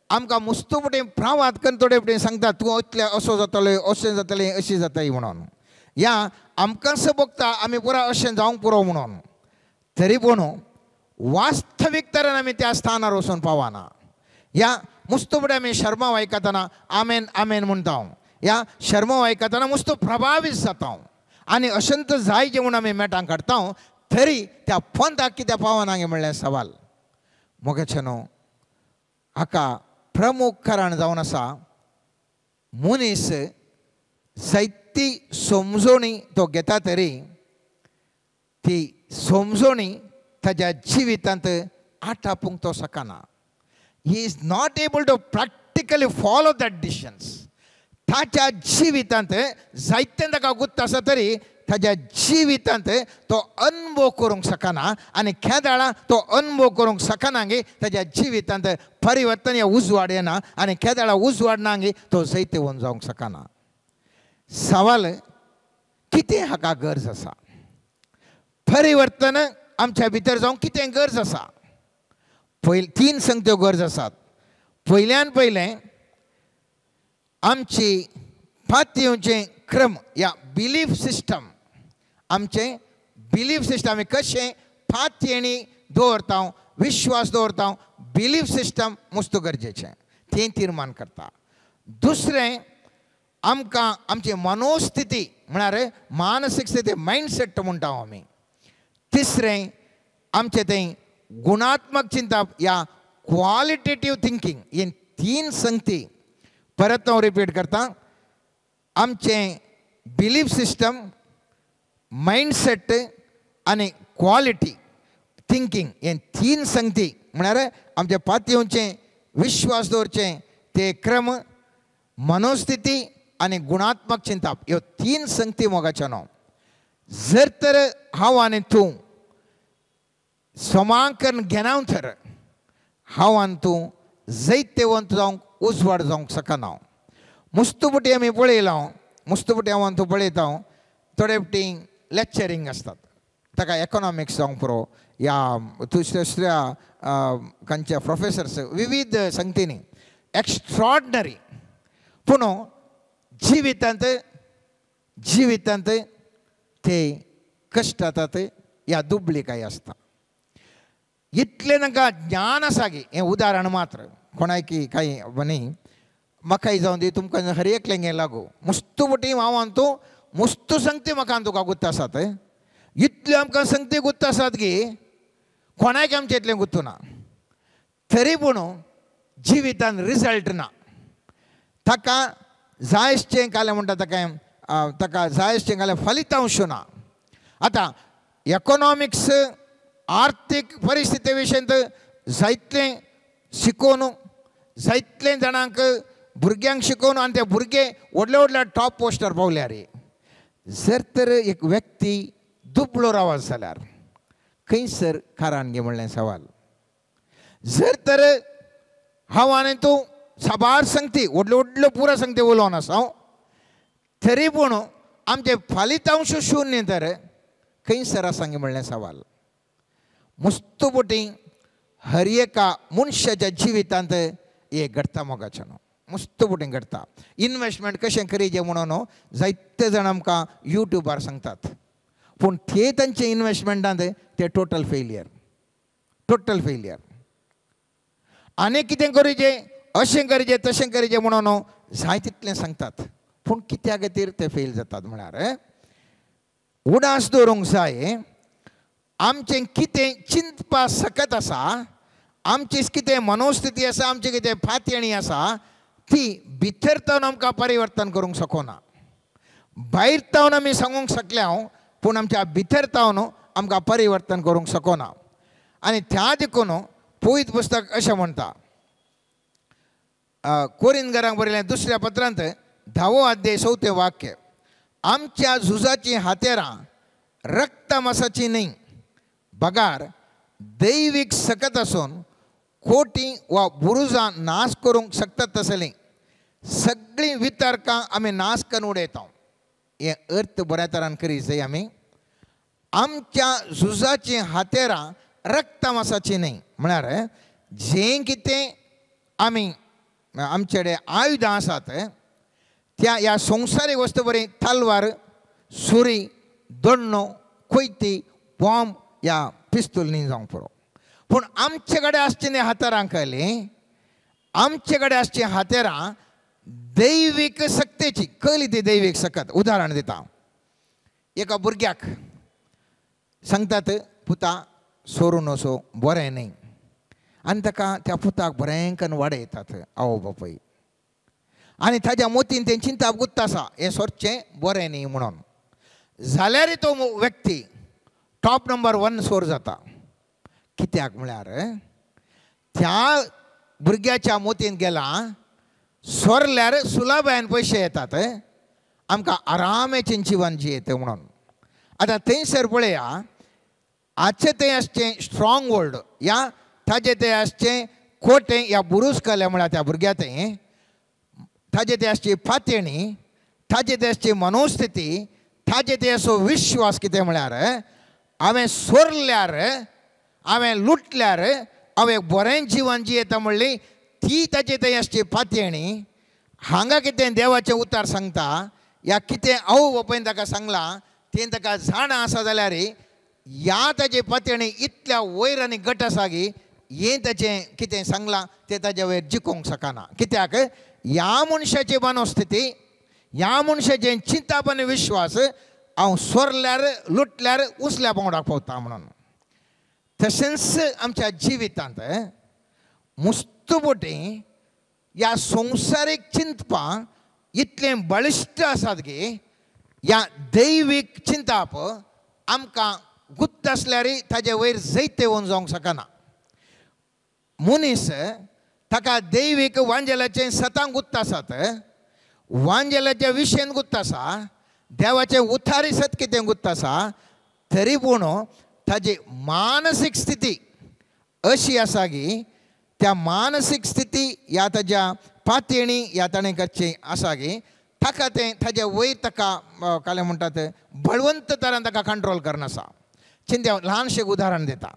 Speaker 5: आमकां मुस्तू फुडें प्रावाद करून थोडे फुडें सांगता तूं इतलें असो जातलो अशें जातलें अशें जाताय म्हणून, या आमकां भोगता आमी पुरा अशें जावंक पुरो म्हणून, तरी पूण वास्तवीक तरेन आमी त्या स्थानार वचून पावना. या मुस्तू फुडें आमी शर्मा आयकतना आमेन आमेन म्हणटा, या शर्मा आयकतना मुस्तू प्रभावीत जाता आनी अशंत जायचें म्हूण आमी मेटां काडटा, तरी त्या पंथाक कित्याक पावना म्हणलें सवाल. मोगाचे न्हू हाका प्रमुख कारण जावन आसा मनीस जायती समजोणी तो घेता तरी ती समजोणी ताज्या जिवितांत आटापूंक तो शकना. He is not able to practically follow that decisions. ताच्या जिवितांत जायतें ताका गुत्त आसा तरी ताज्या जिवितांत तो अनुभव करूंक शकना आनी केदाळा तो अनुभव करूंक शकना गे ताज्या जिवितांत परिवर्तन या उजवाड येना आनी केदाळा उजवाड ना गे तो जैतवंत जावंक शकना. सवाल कितें हाका गरज आसा, परिवर्तन आमच्या भितर जावंक कितें गरज आसा? पयलीं तीन संगत्यो गरज आसात. पयल्यान पयलें आमची पातयेवचें क्रम या बिलीफ सिस्टम, आमचें बिलीफ सिस्टम आमी कशें पातयेणी दवरता, विश्वास दवरता, बिलीफ सिस्टम मुस्त गरजेचें, तें तिर्मान करता. दुसरें आमकां आमची मनोस्थिती म्हळ्यार मानसीक स्थिती, मायंडसेट म्हणटा आमी. तिसरें आमचें तें गुणात्मक चिंतप या क्वॉलिटेटीव थिंकींग. हे तीन संगती परत हांव रिपीट करता. आमचें बिलीफ सिस्टम, मायंडसेट आनी क्वॉलिटी थिंकींग हे तीन संगती म्हळ्यार आमचे पातयेवचें विश्वास दवरचें ते क्रम, मनोस्थिती आनी गुणात्मक चिंतप, ह्यो तीन संगती मोगाच्यो न्हू. जर तर हांव आनी तूं समांकन घेना तर हांव आनी तूं जैतवंत जावंक उजवाड जावंक शकना. मुस्तुपटी आमी पळयलां, मुस्तुपटी हांव आनी तूं पळयता, थोडे फावटी लेक्चरींग आसतात, ताका इकॉनॉमिक्स जावंक पुरो या दुसऱ्या दुसऱ्या खंयच्या प्रोफेसर्स विविध संगतींनी एक्स्ट्रॉर्डनरी, पूण जिवितांत जिवितांत ते कश्ट जातात या दुबळीकाय आसता. इतलें तांकां ज्ञान आसा गी, हें उदाहरण मात्र, कोणायकी कांय न्ही, म्हाकाय जावं दी तुमकां हर एकल्यांक हें लागू. मुस्तू फटी हांव आनी तूं मुस्तू संगती म्हाका आनी तुका गुत्त आसात, इतल्यो आमकां संगती गुत्त आसात की कोणायक आमचें इतलें गुत्तू ना, तरी पूण जिवितान रिजल्ट ना. ताका जायचें कालें म्हणटा ताका ताका जायचें कालें फलितांश ना. आतां इकॉनॉमिक्स आर्थीक परिस्थिती विशयंत जायतलें शिकोवन जायतलें जाणांक भुरग्यांक शिकोवन आनी ते भुरगे व्हडले व्हडल्या टॉप पोस्टार पावल्यार, जर तर एक व्यक्ती दुबळो रावत जाल्यार खंयसर कारण गे म्हणलें सवाल. जर तर हांव आनी तूं साबार संगती व्हडल्यो व्हडल्यो पुरा संगती उलोवन आसा हांव, तरी पूण आमचें फलितांश शून्य तर खंयसर आसा गे म्हणलें सवाल. मुस्तुपुटी हर एका मनशाच्या जिवितांत हें घडटा मोगाचें न्हू मुस्तुपुटी घडटा. इनवेस्टमेंट कशें करीचें म्हणून न्हू जायते जाण आमकां यूट्यूबार सांगतात पूण ते तांचे इनवेस्टमेंटांत ते टोटल फेलियर टोटल फेलियर. आनी कितें करीचें अशें करीचें तशें करीचें म्हणून न्हू जाय तितलें सांगतात पूण कित्या खातीर ते फेल जातात म्हळ्यार उडास दवरूंक जाय आमचें कितें चिंतपा सकत आसा आमची कितें मनोस्थिती आसा आमची कितें फातयणी आसा ती भितर तावन आमकां परिवर्तन करूंक शकना. भायर तावन आमी सांगूंक शकले हांव पूण आमच्या भितर तावन आमकां परिवर्तन करूंक शकना. आनी त्या देखून पवित्र पुस्तक अशें म्हणटा कोरिंदगरांक बरयलें दुसऱ्या पत्रांत 10वो अध्याय 4थें वाक्य आमच्या झुजाचीं हातेरां रक्तमासाची न्हय बगार दैवीक सकत आसून कोटी वा बुरुजां नाश करूंक शकतात तसलीं सगळीं वितर्कां आमी नाश करून उडयता. हें अर्थ बऱ्या तरान करी जाय आमी आमच्या झुजाचीं हातेरां रक्तमासाची न्हय म्हळ्यार जें कितें आमी आमचे कडेन आयुधां आसात त्या ह्या संवसारीक वस्तू बरी तलवार सुरी दोण्णो कोयती बॉम्ब या पिस्तूल न्ही जावंक पुरो पूण आमचे कडेन आसची न्ही हातेरां कळ्ळीं आमचे कडेन आसची हातेरां दैवीक सक्तेची कळ्ळी ती दैवीक सकत. उदाहरण दिता एका भुरग्याक सांगतात पुता सोरून वचो बरें न्ही आनी ताका त्या पुताक बरें करून वाडयतात आवय बापूय आनी ताज्या मोतीन तें चिंताप गुत्त आसा हें सोरचें बरें न्ही म्हणून जाल्यारय तो व्यक्ती टॉप नंबर 1 सोर जाता. कित्याक म्हळ्यार त्या भुरग्याच्या मोतीन गेला सोरल्यार सुलभायेन पयशे येतात आमकां आरामेचें जिवन जियेता म्हणून. आतां थंयसर पळया आजचें तें आसचें स्ट्रॉंग वर्ल्ड या ताजें तें आसचें कोटें या बुरूज कलें म्हळ्यार त्या भुरग्या तें ताजें तें आसची फातेणी ताजें तें आसची मनोस्थिती ताजें तें असो विश्वास कितें म्हळ्यार हांवें सोरल्यार हांवें लुटल्यार हांवें बरें जिवन जियेता म्हणली ती ताजे थंय आसची फातयणी. हांगा कितें देवाचें उतार सांगता या कितें आवय बापायन ताका सांगलां तें ताका जाणा आसा जाल्यार ह्या ताजे पातयणी इतल्या वयर आनी गट आसा की हें ताचें कितें सांगलां तें ताज्या वयर जिखोवंक शकना. कित्याक ह्या मनशाची मनोस्थिती ह्या मनशाचें चिंताप आनी विश्वास हांव सोरल्यार लुटल्यार उसल्या पांवडाक पावता म्हणून. तशेंच आमच्या जिवितांत मुस्तुपोटी ह्या संवसारीक चिंतपां इतलें बळिश्ट आसात की ह्या दैवीक चिंताप आमकां गुप्त आसल्यारय ताजे वयर जैत येवन जावंक शकना. मनीस ताका दैवीक वांजेलाचें सतां गुप्त आसात वांजेलाच्या विशयन गुप्त आसा देवाचें उतारी सत कितें गुप्त आसा तरी पूण ताजी मानसीक स्थिती अशी आसा की त्या मानसीक स्थिती ह्या ताज्या पातयणी ह्या ताणें करचें आसा की ताका तें ताज्या वयर ताका कालें म्हणटात बळवंत तरान ताका कंट्रोल करनासा. चिंत्या ल्हानशें उदाहरण दिता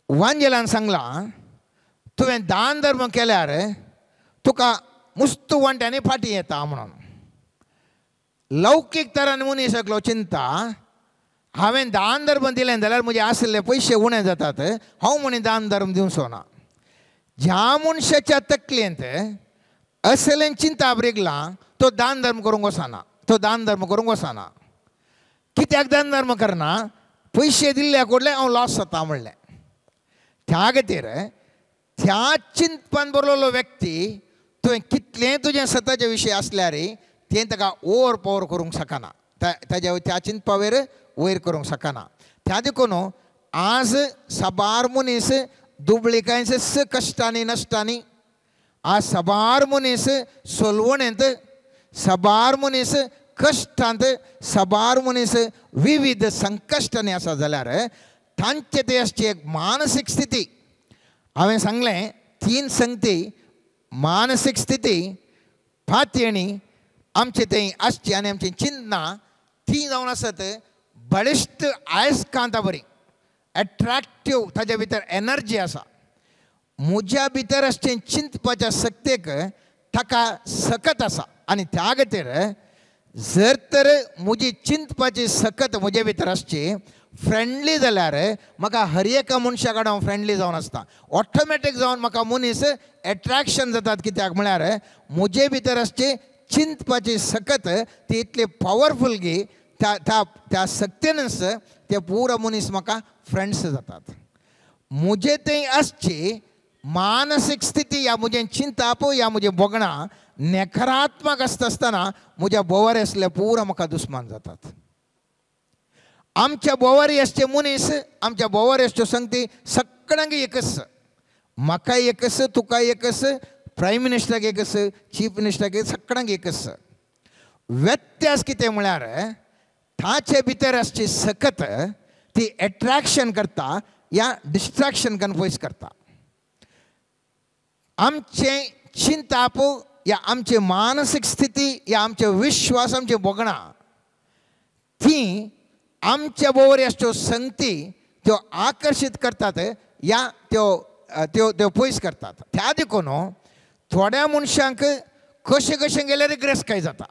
Speaker 5: वांजेलान सांगलां तुवें दान धर्म केल्यार तुका मुस्तू वांट्यांनी फाटीं येता म्हणून. लौकीक तरान मनीस एकलो चिंता हांवें दान धर्म दिलें जाल्यार म्हजे आशिल्ले पयशे उणें जातात हांव म्हणी दान धर्म दिवचो ना. ज्या मनशाच्या तकलेंत असलें चिंताप रिगलां तो दान धर्म करूंक वचना तो दान धर्म करूंक वचना. कित्याक दान धर्म करना पयशे दिल्ल्या कडले हांव लॉस जाता म्हणलें. त्या खातीर त्या चिंतपान बरलेलो व्यक्ती तुवें कितलें तुजें सताचे विशय आसल्यार तें ताका ओवर पावर करूंक शकना ताज्या त्या चिंतपा वयर वयर करूंक शकना. त्या देखून आज साबार मनीस दुबळिकांचे कश्टांनी नश्टांनी आज साबार मनीस सोलवणेंत साबार मनीस कश्टांत साबार मनीस विविध संकश्टांनी आसा जाल्यार तांचे ते आसची एक मानसीक स्थिती. हांवें सांगलें 3 संगती मानसीक स्थिती फातयणी आमचे थंय आसची आनी आमची चिंतना ती जावन आसत बळिश्ट आयसकांता बरी एट्रॅक्टीव ताज्या भितर एनर्जी आसा. म्हज्या भितर आसचें चिंतपाच्या शक्तेक ताका सकत आसा आनी त्या खातीर जर तर म्हजी चिंतपाची सकत म्हजे भितर आसची फ्रेंडली जाल्यार म्हाका हर एका मनशा कडेन हांव फ्रेंडली जावन आसता. ऑटोमॅटीक जावन म्हाका मनीस एट्रॅक्शन जातात. कित्याक म्हळ्यार म्हजे भितर आसची चिंतपाची सकत ती इतली पावरफूल गी त्या त्या त्या सक्तीनच ते पुरा मनीस म्हाका फ्रेंड्स जातात. म्हजे थंय आसची मानसीक स्थिती या म्हजें चिंताप या म्हजें भोगणां नकारात्मक आसता आसतना म्हज्या बोवार आसले पुरा म्हाका दुस्मान जातात. आमच्या बोवारी आसचे मनीस आमच्या बोवारी आसच्यो संगती सगळ्यांक एकच, म्हाका एकच, तुका एकच, प्रायम मिनिस्टराक एकच, चीफ मिनिस्टराक सगळ्यांक एकच. व्यत्यास कितें म्हळ्यार ताचे भितर आसची सकत ती एट्रॅक्शन करता या डिस्ट्रॅक्शन करून पयस करता. आमचें चिंताप या आमची मानसीक स्थिती या आमचे विश्वास आमची भोगणां ती आमच्या बोवारी आसच्यो संगती त्यो आकर्शीत करतात या त्यो त्यो त्यो पयस करतात. त्या देखून थोड्या मनशांक कशें कशें गेल्यार ग्रेसकाय जाता.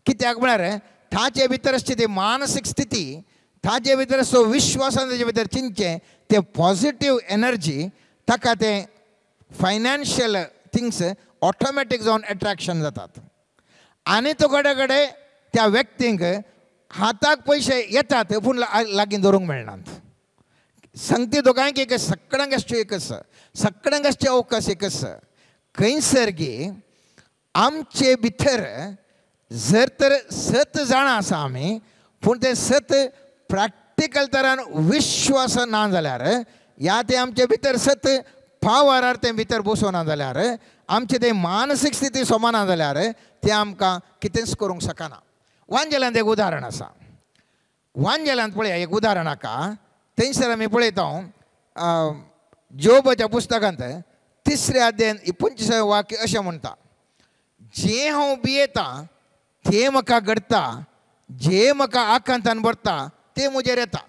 Speaker 5: कित्याक म्हळ्यार ताचे भितर आसची ती मानसीक स्थिती ताचे भितर आसचो विश्वासान ताचे भितर चिंतचें ते पॉझिटीव एनर्जी ताका तें फायनान्शियल थिंग्स ऑटोमॅटीक जावन एट्रॅक्शन जातात. आनी तो कडेन कडेन त्या व्यक्तींक हाताक पयशे येतात पूण लागीं दवरूंक मेळनात. संगती दोगांयक एक, सगळ्यांक आसच्यो एकच, सगळ्यांक आसचे अवकाश एकच. खंयसर गी आमचे भितर जर तर सत जाणां आसा आमी पूण तें सत प्रॅक्टिकल तरान विश्वास ना जाल्यार या तें आमचे भितर सत पावरार तें भितर बसोना जाल्यार आमचे तें मानसीक स्थिती सोमाना जाल्यार तें आमकां कितेंच करूंक शकना. वांजेलांत एक उदाहरण आसा. वांजेलांत पळया एक उदाहरण आका. थंयसर आमी पळयता जोबाच्या पुस्तकांत तिसऱ्या अध्यायान 25 वाक्य अशें म्हणटा, जें हांव भियेतां तें म्हाका घडटा, जें म्हाका आकांतान भरता तें म्हजेर येता.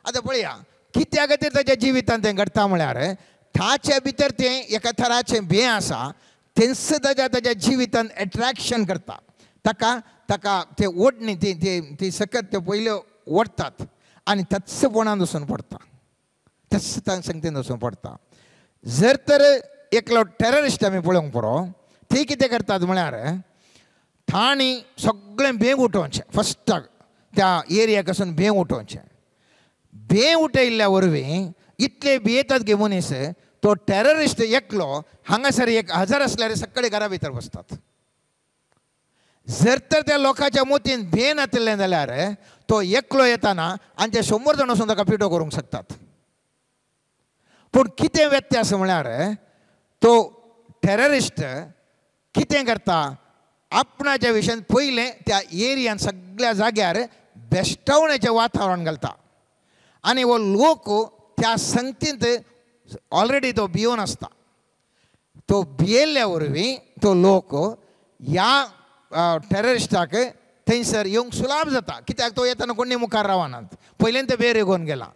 Speaker 5: आतां पळया कित्या खातीर ताच्या जिवितांत तें घडटा म्हळ्यार ताच्या भितर तें एका थराचें भंय आसा तेंच ताच्या ताच्या जिवितांत एट्रॅक्शन करता. ताका ताका ते ओडणी ती ती ती सकत ते पयल्यो ओडटात आनी तत्स पोणान वचून पडटा, तत्स संगतीन वचून पडटा. जर तर एकलो टेररिस्ट आमी पळोवंक पुरो ती कितें करतात म्हळ्यार तांणी सगळें बेंग उठोवचें फस्टाक त्या एरियाक वचून बेंग उठोवचें. बें उठयल्ल्या वरवीं इतले भियेतात गे मनीस तो टेररिस्ट एकलो हांगासर 1000 आसल्यार सगळे घरा भितर बसतात. जर तर त्या लोकांच्या मोतीन भंय नातिल्लें जाल्यार तो एकलो येताना आनी ते 100 जाण वचून ताका पिटो करूंक शकतात. पूण कितें व्यत्यास म्हळ्यार तो टेररिस्ट कितें करता आपणाच्या विशयान पयलें त्या एरियान सगळ्या जाग्यार बेश्टावण्याचें वातावरण घालता आनी हो लोक त्या संगतींत ऑलरेडी तो भियोन आसता. तो भियेल्ल्या वरवीं तो लोक ह्या टेररिस्टाक थंयसर येवंक सुलाभ जाता. कित्याक तो येतना कोणी मुखार रावनात, पयल्यान ते बेर येवन गेला.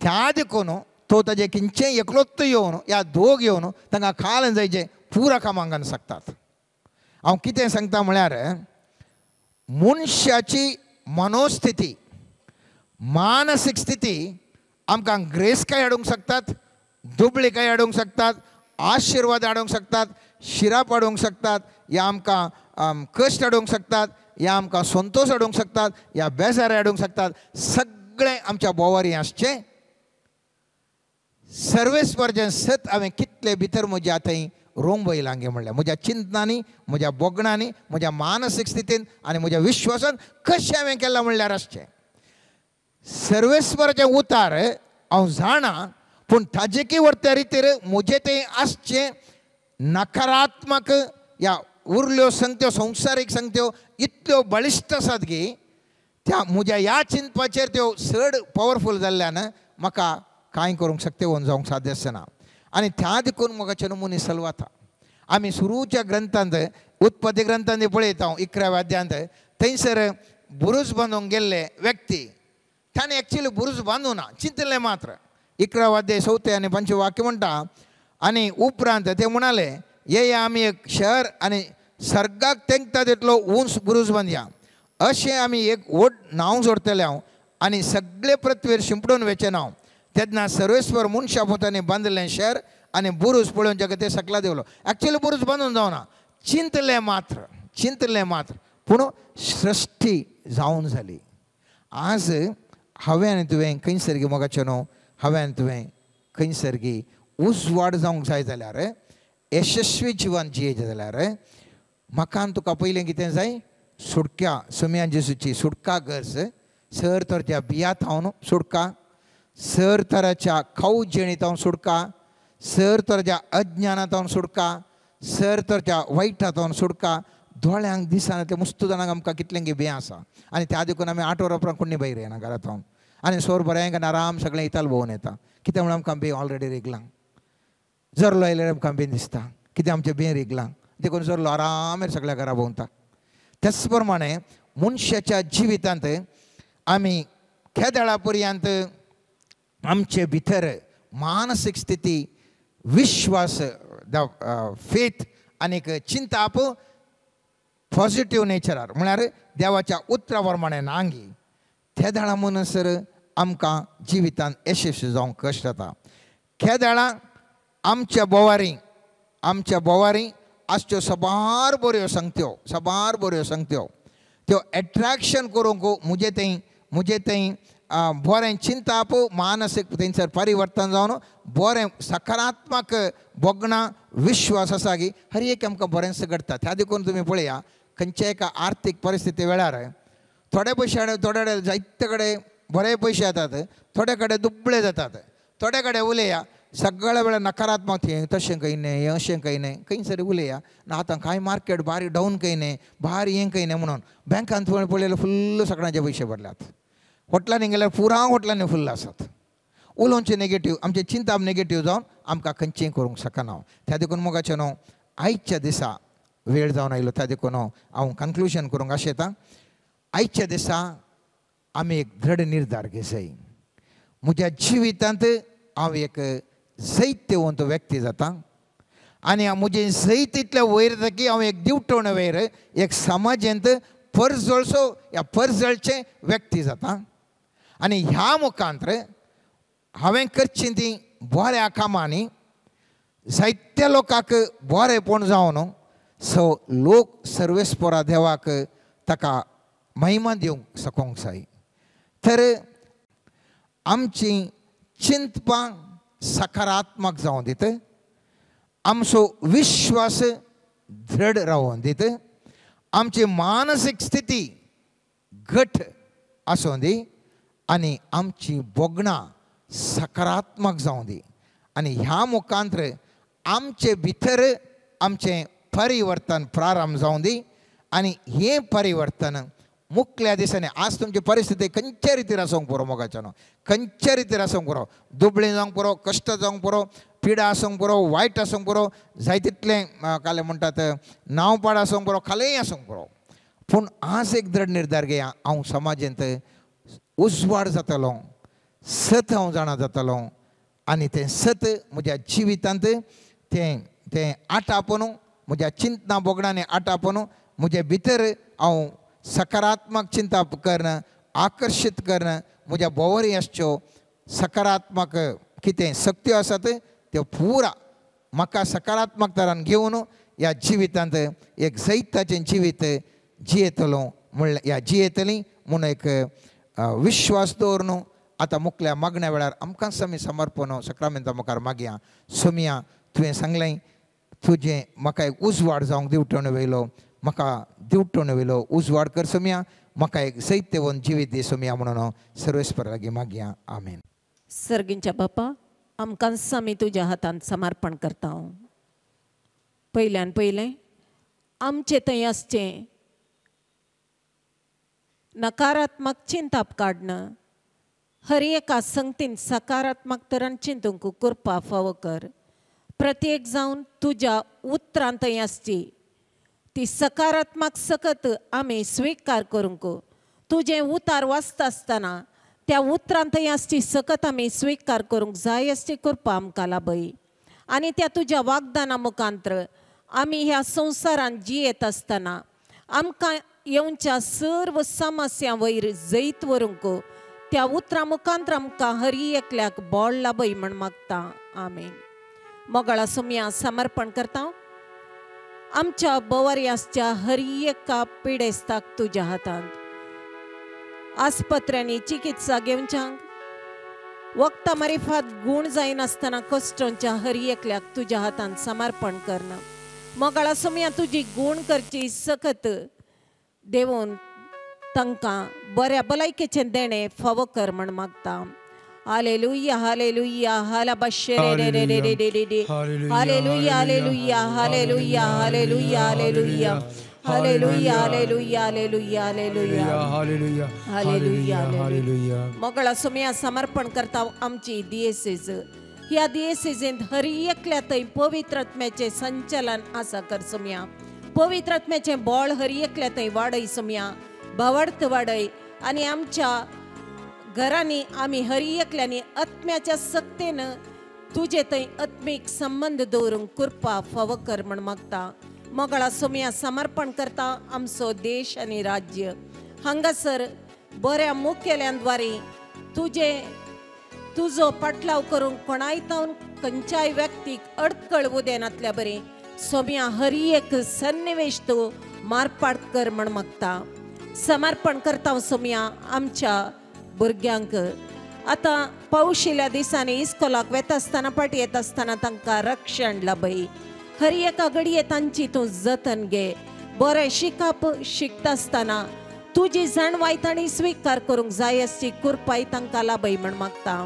Speaker 5: त्या देखून तो ताजे किंचें एकलोच येवन या दोग येवन तांकां खाल जायचें पुरा कामांक शकतात. हांव कितें सांगता म्हळ्यार मनशाची मनोस्थिती मानसीक स्थिती आमकां ग्रेसकाय हाडूंक शकतात, दुबळीकाय हाडूंक शकतात, आशिर्वाद हाडूंक शकतात, शिराप हाडूंक शकतात, या आमकां कश्ट हाडूंक शकतात, या आमकां संतोश हाडूंक शकतात, या बेजार हाडूंक शकतात. सगळें आमच्या बोवारी आसचें. सर्वेस्परचें सत हांवें कितले भितर म्हज्या थंय रोंबयलां गे म्हणल्यार म्हज्या चिंतनांनी, म्हज्या भोगणांनी, म्हज्या मानसीक स्थितीन आनी म्हज्या विश्वासान कशें हांवें केलां म्हणल्यार आसचें. सर्वेस्पराचें उतार हांव जाणा पूण ताजेकी व्हरत्या रितीर म्हजें तें आसचें नकारात्मक या उरल्यो संगत्यो संवसारीक संगत्यो इतल्यो बळिश्ट आसात की त्या म्हज्या ह्या चिंतपाचेर त्यो चड पावरफूल जाल्ल्यान म्हाका कांय करूंक शक्य जावंक साध्य आसना. आनी त्या देखून म्हाका चेडूं सलवाता. आमी सुरूच्या ग्रंथांत उत्पत्ती ग्रंथांत पळयता 11व्या अध्यायांत थंयसर बुरूज बांदूंक गेल्ले व्यक्ती ताणें एक्चुअली बुरूज बांदू ना, चिंतलें मात्र. 11 अध्याय 4 आनी 5 वाक्य म्हणटा, आनी उपरांत ते म्हणाले ये आमी एक शहर आनी सर्गाक तेंकता तितलो उंच बुरूज बांदया, अशें आमी एक व्हड नांव जोडटले हांव आनी सगळे पृथ्वीर शिंपडून वेचें नांव. तेन्ना सर्वेस्वर मनशा पोतांनी बांदिल्लें शहर आनी बुरूज पळोवन जगत ते सकला देवलो. एक्चुअली बुरूज बांदून जावना, चिंतलें मात्र, चिंतलें मात्र, पूण सृश्टी जावन जाली. आज हांवें आनी तुवें खंयसर मोगाचें न्हू, हांवें आनी तुवें खंयसर उजवाड जावंक जाय जाल्यार, यशस्वी जिवन जियेचें जाल्यार म्हाका आनी तुका पयलें कितें जाय? सुटका, सोम्यान जेजूची सुटका गरज. सर तरच्या बिया थावन सुटका, सर तराच्या खाऊ जेणी थावन सुटका, सर तरच्या अज्ञाना थावन सुटका, सर तरच्या वायटा थावन सुटका. दोळ्यांक दिसना ते मुस्तू जाणांक आमकां कितलेंगी बियां आसा आनी त्या देखून आमी 8 वरां उपरांत कोणी भायर येना घरा थावन आनी सोर बरें आराम सगळें इताल भोंवून येता. कितें म्हणून आमकां बी ऑलरेडी रिगलां, जरलो आयल्यार आमकां बी दिसता कितें आमचें बी रिगलां, देखून जरलो आरामेर सगळ्या घरा भोंवता. त्याच प्रमाणे मनशाच्या जिवितांत आमी खेदाळा पर्यंत आमचे भितर मानसीक स्थिती, विश्वास, the faith आनीक चिंताप पॉझिटीव नेचरार म्हळ्यार देवाच्या उतरा प्रमाणे नांगी तेदाळा म्हणसर आमकां जिवितांत यशस्वी जावंक कश्ट जाता. खेदाळा आमच्या बोवारी, आमच्या बोवारी आसच्यो साबार बऱ्यो सांगत्यो, साबार बऱ्यो सांगत्यो, त्यो एट्रेक्शन करूंक म्हजे थंय, म्हजे थंय बरें चिंताप, मानसीक थंयसर परिवर्तन जावन बरें सकारात्मक भोगणां, विश्वास आसा की हर एक आमकां बरेंच घडटा. त्या देखून तुमी पळया खंयच्या एका आर्थीक परिस्थिती वेळार थोडे पयशे, थोडे कडेन जायते कडेन बरे पयशे येतात, थोडे कडेन दुबळे जातात, थोडे कडेन उलया सगळ्या वेळार नकारात्मक, हें तशें खंय न्ही, हें अशें खंय न्ही, खंयसर उलया ना आतां कांय मार्केट भारी डावन खंय न्ही, भारी हें खंय न्ही म्हणून बँकांत पळयल्यार फुल्ल सगळ्यांचे पयशे भरल्यात, हॉटलांनी गेल्यार पुरा हॉटलांनी फुल्ल आसात. उलोवचें नेगेटीव, आमचें चिंताप नेगेटीव जावन आमकां खंयचें करूंक शकना. त्या देखून मोगाचें न्हू आयच्या दिसा वेळ जावन आयलो, त्या देखून हांव कन्क्लुजन करूंक आशेता. आयच्या दिसा आमी एक दृढ निर्धार घेवया, म्हज्या जिवितांत हांव एक जैतवंत व्यक्ती जाता आनी म्हजें जैत इतलें वयर जाता की हांव एक दिवटण वयर एक समाजेंत परजळसो ह्या परजळचें व्यक्ती जाता आनी ह्या मुखांत हांवें करचीं तीं बऱ्या कामांनी जायत्या लोकांक बरेंपण जावन सो लोक सर्वेस्परा देवाक ताका महिमा दिवंक सकोंक जाय. तर आमचीं चिंतपां सकारात्मक जावं दित, आमचो विश्वास दृढ रावोन दित, आमची मानसीक स्थिती घट आसूं दी आनी आमची भोगणां सकारात्मक जावं दी आनी ह्या मुखांत आमचे भितर आमचें परिवर्तन प्रारंभ जावं दी आनी हें परिवर्तन मुखल्या दिसांनी आज तुमची परिस्थिती खंयच्या रितीर आसूंक पुरो मोगाच्या न्हू, खंयच्या रितीर आसूंक पुरो, दुबळी जावंक पुरो, कश्ट जावंक पुरो, पिडा आसूंक पुरो, वायट आसूंक पुरो, जाय तितलें कालें म्हणटात नांव पाड आसूंक पुरो, खालेंय आसूंक पुरो, पूण आज एक दृढ निर्धार घेया, हांव समाजेंत उजवाड जातलो, सत हांव जाणा जातलो आनी तें सत म्हज्या जिवितांत तें तें आटापून म्हज्या चिंतना भोगणांनी आटापून म्हजे भितर हांव सकारात्मक चिंता करण, आकर्शीत करण, म्हज्या भोंवरी आसच्यो सकारात्मक कितें शक्त्यो आसात त्यो पुरा म्हाका सकारात्मक तरान घेवन ह्या जिवितांत एक जैताचें जिवीत जियेतलो म्हणल्यार ह्या जियेतली म्हूण एक विश्वास दवरून आतां मुखल्या मागण्या वेळार आमकांच आमी समर्पण सक्रामेंता मुखार मागया. सोमिया तुवें सांगलें तुजें म्हाका एक उजवाड जावंक दिवटण वयलो, म्हाका दिवटण वयलो उजवाड कर सोमिया, म्हाका एक सैत्यवन जिवीत दी सोमिया म्हणून सर्वेस्पर लागीं मागया. आमेन.
Speaker 6: सर्गींच्या बापा, आमकां आमी तुज्या हातांत समर्पण करता. पयल्यान पयलें आमचें थंय आसचें नकारात्मक चिंताप काडना, हर एका संगतीन सकारात्मक तरान चिंतूंक कृपा फावो कर. प्रत्येक जावन तुज्या उतरान थंय आसची ती सकारात्मक सकत आमी स्विकार करूंक, तुजें उतार वाचता आसतना त्या उतरान थंय आसची सकत आमी स्विकार करूंक जाय आसची कृपा आमकां लाभय आनी त्या तुज्या वागदाना मुखांत्र आमी ह्या संवसारांत जियेत आसतना आमकां येवच्या सर्व समस्यां वयर जैत व्हरूंक त्या उतरां मुखांत्र आमकां हरी एकल्याक बोळ लाभय म्हण मागता. आमेन. मोगाळा सोमया समर्पण करता आमच्या बवारी आसच्या हरी एका पिडेस्ताक तुज्या हातांत. आस्पत्र्यांनी चिकित्सा घेवच्यांक वखदां मारिफात गूण जायनासतना कश्टांच्या हरी एकल्याक तुज्या हातांत समर्पण करना. मोगाळा सोमया तुजी गूण करची सकत देवून तांकां बऱ्या भलायकेचें देणें फावो कर म्हण मागता. हालेलुया हालेलुया हालाबाशे रे रे रे रे रे रे रे hallelujah hallelujah hallelujah hallelujah hallelujah hallelujah hallelujah hallelujah hallelujah
Speaker 2: hallelujah hallelujah hallelujah.
Speaker 6: मोगळा Somaiya समर्पण करता आमची दियेसेज. ह्या दियेसेजींत हर एकल्या थंय पवित्र आत्म्याचें संचलन आसा कर सोमया. पवित्र आत्म्याचें बळ हर एकल्या थंय वाडय सोमया, भावार्थ वाडय आनी आमच्या घरांनी आमी हर एकल्यांनी आत्म्याच्या सक्तेन तुजे थंय आत्मीक संबंद दवरूंक कृपा फावो कर म्हण मागता. मोगाळा सोमया समर्पण करता आमचो देश आनी राज्य हांगासर बऱ्या मुखेल्यांद्वारे तुजे तुजो पाटलाव करूंक कोणाय तावन खंयच्याय व्यक्तीक अडखळ उदेनातल्या बरें सोमया हर एक सन्निवेश तूं मारपाट कर म्हण मागता. समर्पण करता सोमया आमच्या भुरग्यांक. आतां पावशिल्या दिसांनी इस्कोलाक वेता आसतना पाटी येता आसतना तांकां रक्षण लाभय. हर एका घडये तांची तूं जतन घे. बरें शिकप शिकता आसतना तुजी जाणवाय तांणी स्विकार करूंक जाय आसची कृपाय तांकां लाभय म्हण मागता.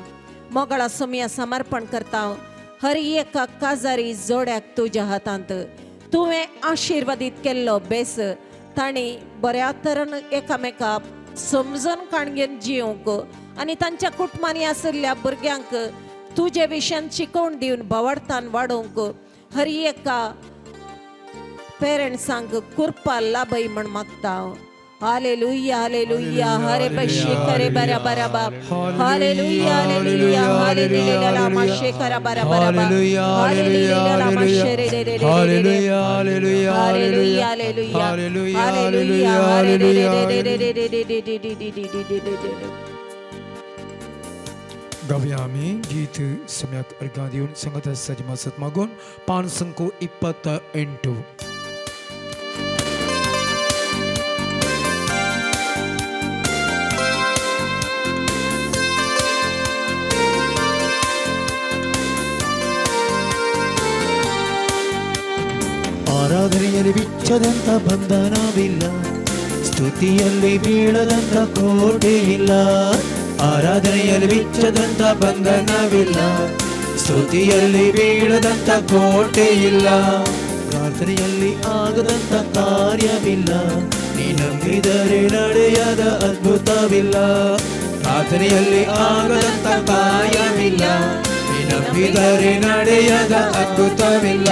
Speaker 6: मोगाळा सोमया समर्पण करता हर एका काजारी जोड्याक तुज्या हातांत. तुवें आशिर्वादीत केल्लो बेस तांणी बऱ्या तरेन एकामेका समजून काणगेन जिवंक आनी तांच्या कुटुंबांनी आशिल्ल्या भुरग्यांक तुजे विशयान शिकोवन दिवन भावार्थान वाडोवंक हर एका पेरंट्सांक कृपा लाभय म्हण मागता. हालेलुया हालेलुया हरे बशे करे बरा बरा बाप हालेलुया हालेलुया हालेलुया माशे करा बरा बरा बाप हालेलुया माशे रे रे रे रे
Speaker 2: hallelujah hallelujah
Speaker 6: hallelujah hallelujah hallelujah रे रे रे रे रे रे रे रे रे रे रे.
Speaker 2: गावया आमी गीत सम्यक अर्घां दिवन संगत आसताची मसत मागून 528.
Speaker 3: ಆರಾಧನೆಯಲ್ಲಿ ಬಿಚ್ಚದಂತ ಬಂಧನವಿಲ್ಲ, ಸ್ತುತಿಯಲ್ಲಿ ಬೀಳದಂತ ಕೋಟೆ ಇಲ್ಲ. ಆರಾಧನೆಯಲ್ಲಿ ಬಿಚ್ಚದಂತ ಬಂಧನವಿಲ್ಲ, ಸ್ತುತಿಯಲ್ಲಿ ಬೀಳದಂತ ಕೋಟೆ ಇಲ್ಲ. ಪ್ರಾರ್ಥನೆಯಲ್ಲಿ ಆಗದಂತ ಕಾರ್ಯವಿಲ್ಲ, ನೀ ನಂಬಿದರೆ ನಡೆಯದ ಅದ್ಭುತವಿಲ್ಲ. ಪ್ರಾರ್ಥನೆಯಲ್ಲಿ ಆಗದಂತ ಕಾರ್ಯವಿಲ್ಲ, ನೀ ನಂಬಿದರೆ ನಡೆಯದ ಅದ್ಭುತವಿಲ್ಲ.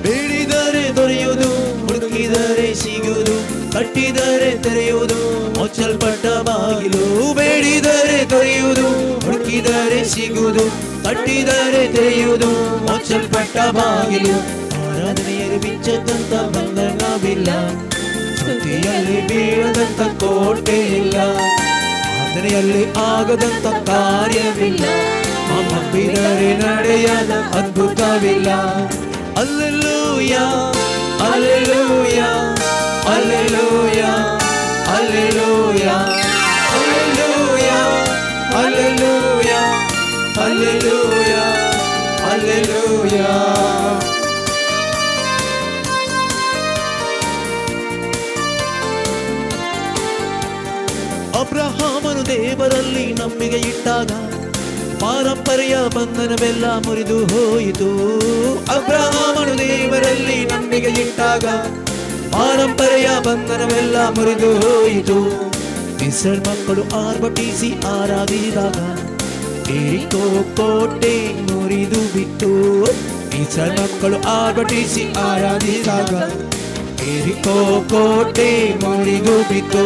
Speaker 3: ಬೇಡಿದರೆ ದೊರೆಯುವುದು, ಹುಡುಕಿದರೆ ಸಿಗುವುದು, ಕಟ್ಟಿದರೆ ತೆರೆಯುವುದು ಮುಚ್ಚಲ್ಪಟ್ಟ ಬಾಗಿಲು. ಬೇಡಿದರೆ ದೊರೆಯುವುದು, ಹುಡುಕಿದರೆ ಸಿಗುವುದು, ಕಟ್ಟಿದರೆ ತೆರೆಯುವುದು ಮುಚ್ಚಲ್ಪಟ್ಟ ಬಾಗಿಲು. ಆರಾಧನೆಯಲ್ಲಿ ಬಿಚ್ಚದಂತ ಬಂಧನವಿಲ್ಲ, ಸ್ತುತಿಯಲ್ಲಿ ಬೀಳದಂತ ಕೋಟೆ ಇಲ್ಲ. ಪ್ರಾರ್ಥನೆಯಲ್ಲಿ ಆಗದಂತ ಕಾರ್ಯವಿಲ್ಲ, ನಂಬಿದರೆ ನಡೆಯದ ಅದ್ಭುತವಿಲ್ಲ. Alleluia, Alleluia, Alleluia, Alleluia, Alleluia, Alleluia, Alleluia, Alleluia. ಅಬ್ರಹಾಮನು ದೇವರಲ್ಲಿ ನಂಬಿಕೆ ಇಟ್ಟಾಗ ಪಾರಂಪರೆಯ ಬಂಧನವೆಲ್ಲ ಮುರಿದು ಹೋಯಿತು. ಅಬ್ರಹಾಮನು ದೇವರಲ್ಲಿ ನಂಬಿಕೆ ಇಟ್ಟಾಗ ಪಾರಂಪರೆಯ ಬಂಧನವೆಲ್ಲ ಮುರಿದು ಹೋಯಿತು. ಇಸ್ರೇಲ್ ಮಕ್ಕಳು ಆರ್ಭಟಿಸಿ ಆರಾಧಿಸಿದಾಗ ಯೆರಿಕೋ ಕೋಟೆ ಮುರಿದು ಬಿತ್ತು. ಇಸ್ರೇಲ್ ಮಕ್ಕಳು ಆರ್ಭಟಿಸಿ ಆರಾಧಿಸಿದಾಗ ಯೆರಿಕೋ ಕೋಟೆ ಮುರಿದು ಬಿತ್ತು.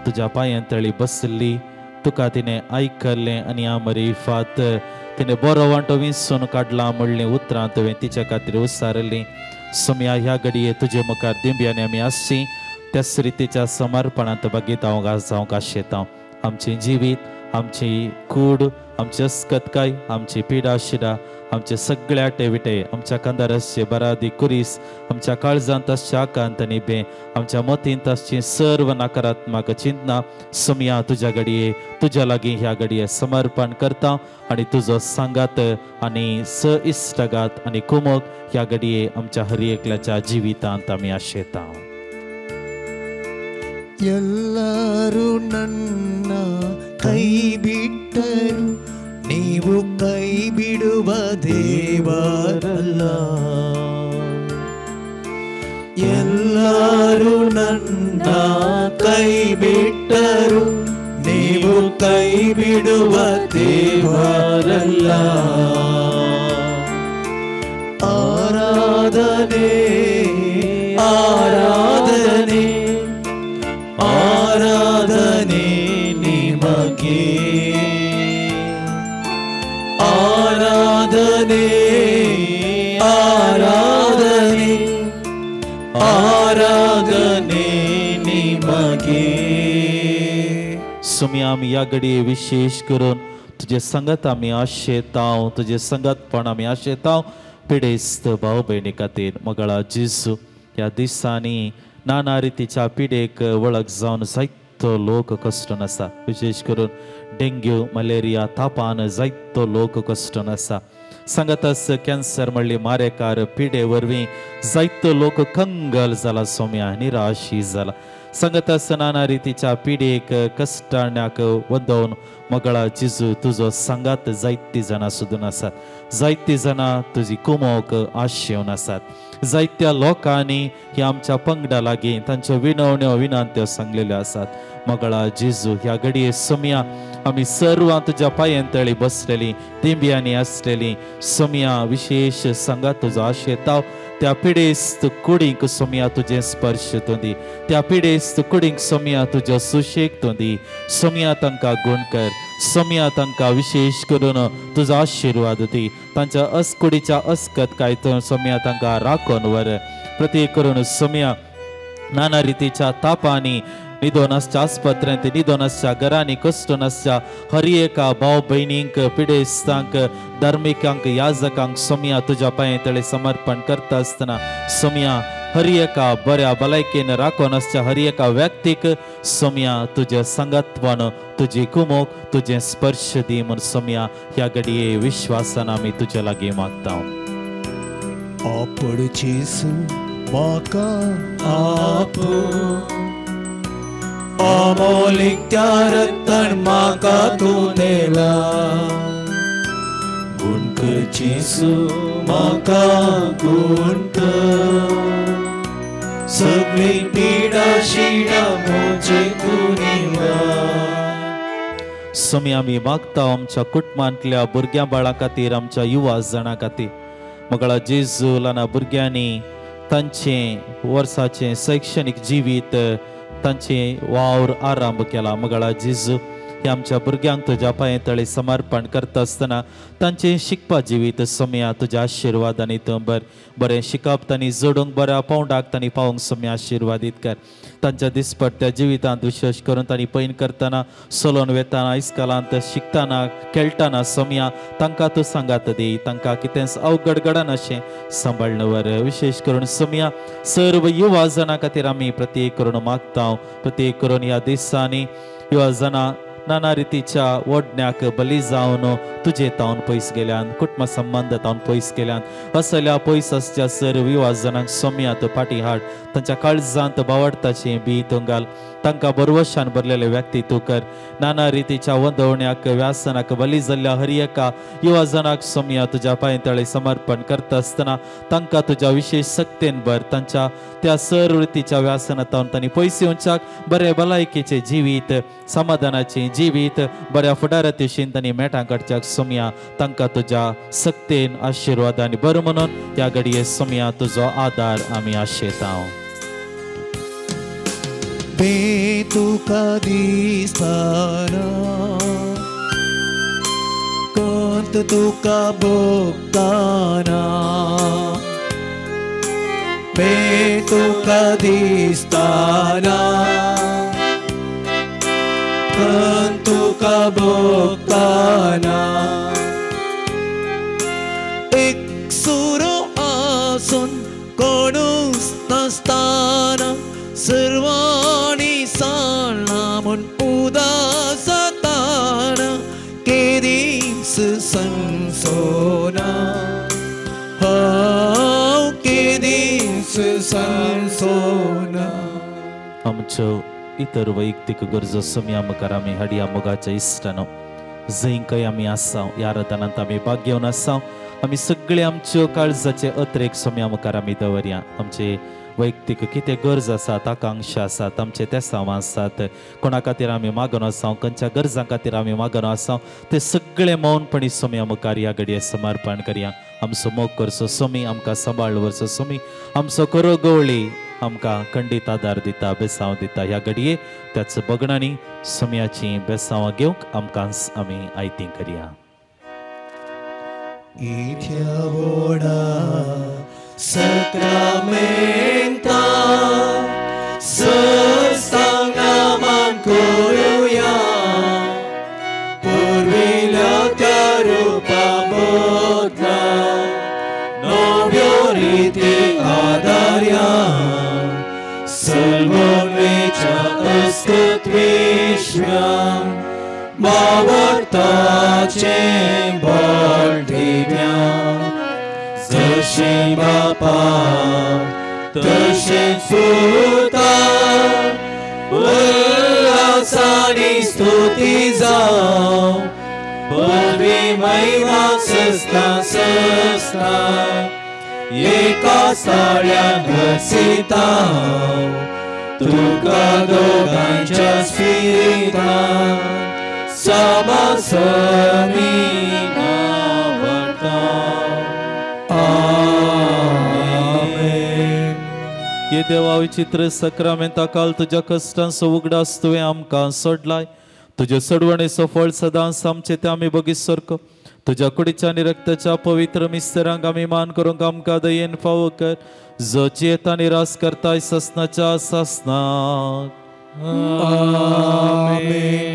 Speaker 1: तुज्या पांयां तळी बसली, तुका तिणें आयकल्लें आनी आमरीफात तिणें बरो वांटो विंचून काडला म्हणलीं उतरां तुवें तिच्या खातीर उसारलीं. सोम्या ह्या घडये तुजे मुखार दिंब्यांनी आमी आसची त्याच रितीच्या समर्पणांत बगीत जावंक आशेता. आमचें जिवीत, आमची कूड, आमची अस्कतकाय, आमची पिडा शिडा, आमचे सगळे आटे विटे, आमच्या कांदार आसचे बरादी कुरीस, आमच्या काळजांत आसचे आकांत आनी बें, आमच्या मतींत आसची सर्व नकारात्मक चिंतना सोमया तुज्या घडये तुज्या लागीं ह्या घडये समर्पण करता आनी तुजो सांगात आनी स इश्टागात आनी कुमोक ह्या घडये आमच्या हर एकल्याच्या जिवितांत आमी आशेता.
Speaker 3: ಎಲ್ಲರೂ ನನ್ನ ಕೈ ಬಿಟ್ಟರು, ನೀವು ಕೈ ಬಿಡುವ ದೇವರಲ್ಲ. ಎಲ್ಲರೂ ನನ್ನ ಕೈ ಬಿಟ್ಟರು, ನೀವು ಕೈ ಬಿಡುವ ದೇವರಲ್ಲ. ಆರಾಧನೆ ಆರಾಧನೆ ಆರಾಧನೆ ನಿಮಗೆ, ಆರಾಧನೆ ಆರಾಧನೆ ಆರಾಧನೆ ನಿಮಗೆ.
Speaker 1: सुमी आमी ह्या घडये विशेष करून तुजे संगत आमी आशेताव, तुजे संगतपण आमी आशेताव पिडेस्त भाव भयणी खातीर. मगळा जेजू ह्या दिसांनी नाना रितीच्या पिडेक वळख जावन जायतो लोक कश्टून आसा. विशेष करून डेंग्यू, मलेरिया, तापान जायतो लोक कश्टून आसा. सांगाताच कॅन्सर म्हणली मारेकार पिडे वरवीं जायतो लोक कंगल जाला सोम्या, निराशी जाला. सांगाताच नाना रितीच्या पिडेक कश्टाण्याक वदोवन मगळा जेजू तुजो सांगात जायती जाणां सोदून आसात, जायती जाणां तुजी कुमोक आशेवन आसात. जायत्या लोकांनी ह्या आमच्या पंगडा लागीं तांच्यो विनवण्यो विनंत्यो सांगलेल्यो आसात. मगळा जेजू ह्या घडये सोमया आमी सर्वां तुज्या पांयां तळी बसलेलीं, दिंब्यांनी आसलेलीं सोमया विशेश सांगात तुजो आशेताव. त्या पिडेस्त कुडींक सोमया तुजें स्पर्श तोंदी, त्या पिडेस्त कुडींक सोमया तुजो सुशेग तोंदी. सोमया तांकां गुण कर, सोमया तांकां विशेष करून तुजो आशिर्वाद दी. तांच्या अस्कुडीच्या अस्कत काय सोमया तांकां राखून वर. प्रत्येक करून सोमया नाना रितीच्या तापांनी निदोन आसच्या आस्पत्र्यांत, निदोन आसच्या घरांनी, कश्टून आसच्या हर एका भाव भयणींक, पिडेस्तांक, धार्मिकांक, याजकांक सोमया तुज्या पांयां तळे समर्पण करता आसतना सोमया हर एका बऱ्या भलायकेन राखून आसच्या हर एका व्यक्तीक सोमया तुज्या सांगातवान तुजी कुमोक तुजें स्पर्श दी म्हूण सोमया ह्या घडये विश्वासान आमी तुज्या लागीं मागता.
Speaker 3: आपड जेजू म्हाका आप, अमोलीक त्या रक्तान म्हाका तूं दिला. गुण कर जेजू म्हाका गुण कर, सगळी पिडा शिडा म्हजे तूं निवार.
Speaker 1: सोमी आमी मागता आमच्या कुटुंबांतल्या भुरग्यां बाळां खातीर, आमच्या युवा जाणां खातीर. मगळा जेजू ल्हान भुरग्यांनी तांचें वर्साचें शैक्षणीक जिवीत, तांचें वावर आरंभ केला. मगळा जेजू ह्या आमच्या भुरग्यांक तुज्या पांयां तळे समर्पण करता आसतना तांचें शिकपा जिवीत सोमया तुज्या आशिर्वादांनी तूं बरें शिकप तांणी जोडूंक, बऱ्या पावंडाक तांणी पावूंक सोमया आशिर्वादीत कर. तांच्या दिसपट्ट्या जिवितांत विशेष करून तांणी पैन करतना, सोलोन वेताना, इस्कॉलांत शिकतना, खेळटना सोमया तांकां तूं सांगात दी. तांकां कितेंच अवघड घडनाशें सांबाळ्ळ वर. विशेष करून सोमया सर्व युवा जाणां खातीर आमी प्रत्येक करून मागता. प्रत्येक करून ह्या दिसांनी युवा जाणां नाना रितीच्या ओडण्याक बली जावन तुजे तावन पयस गेल्यान, कुटुंब संबंद तावन पयस गेल्यान. असल्या पयस आसच्या सर्व युवा जाणांक सोमया तूं फाटीं हाड. तांच्या काळजांत बावडताचें बी तूं घाल. तांकां बरवशान भरलेले व्यक्ती तूं कर. नाना रितीच्या वंदवण्याक, व्यासनाक बली जाल्ल्या हर एका युवा जाणाक सोमया तुज्या पांयां तळे समर्पण करता आसतना तांकां तुज्या विशेश सक्तेन भर. तांच्या त्या सर्व रितीच्या व्यासनांत तांणी पयस येवच्याक बरे भलायकेचें जिवीत, समाधानाचें जिवीत, बऱ्या फुडाराचे तांणी मेटां काडच्याक सोमया तांकां तुज्या सक्तेन आशिर्वादान बरो म्हणून ह्या घडये सोमया तुजो आदार आमी आशेता.
Speaker 3: बे तुका दिसताना कंत तुका भोगताना बे तुका दिसताना कंत तुका भोगताना एक सुरो आसून कोणूच नासताना सर्वांनी साळना म्हूण उदास जाताना केदीस संसोना हांव केदीस संसोना.
Speaker 1: आमच्यो इतर वैयक्तीक गरजो सोम्या मुखार आमी हाडया. मोगाच्या इश्टानो, जंय खंय आमी आसा ह्या रतनांत आमी भाग घेवन आसा. आमी सगळे आमच्यो काळजाचे अत्रेक सोम्या मुखार आमी दवरया. आमचे वैयक्तीक कितें गरज आसात, आकांक्षा आसात, आमचे तेसांव आसात, कोणा खातीर आमी मागून आसा, खंयच्या गरजां खातीर आमी मागून आसा, ते सगळे मौनपणी सोम्या मुखार ह्या घडये समर्पण करया. आमचो मोग करचो सोमी, आमकां सांबाळ व्हरचो सोमी, आमचो खरो गवळी आमकां खंडीत आदार दिता, बेसांव दिता. ह्या घडये त्याच बगणांनी सोम्याची बेसांवां घेवंक आमकां आमी आयती करया.
Speaker 3: इथ्या व्हडा सक्रामेंता सस्तांगनामान करुया पुर्विल्या त्या रुपा बदला नव्यो रिती आदार्या सल्वमेच्या अस्तित्विश्व्या बावडताचें बळ दिव्या जशें बापा तशें पुता उल्हासानी स्तुती जावं पदवी महिमा सस्ता सस्ता एका साळ्यान घसिता तुका दोगांच्या स्पिरितान समासमी आवडता. आमेन.
Speaker 1: ये देवा विचित्र सक्रामेंता काल तुज्या कश्टांचो उगडास तुवें आमकां सोडलाय. तुजे सोडवणेचो फळ सदांच आमचे ते आमी बगीत सारको तुज्या कुडीच्या आनी रक्ताच्या पवित्र मिस्तरांक आमी मान करूंक आमकां दयेन फावो कर, जो जियेता आनी रास करताय ससनाच्या सासनाक.
Speaker 3: आमेन.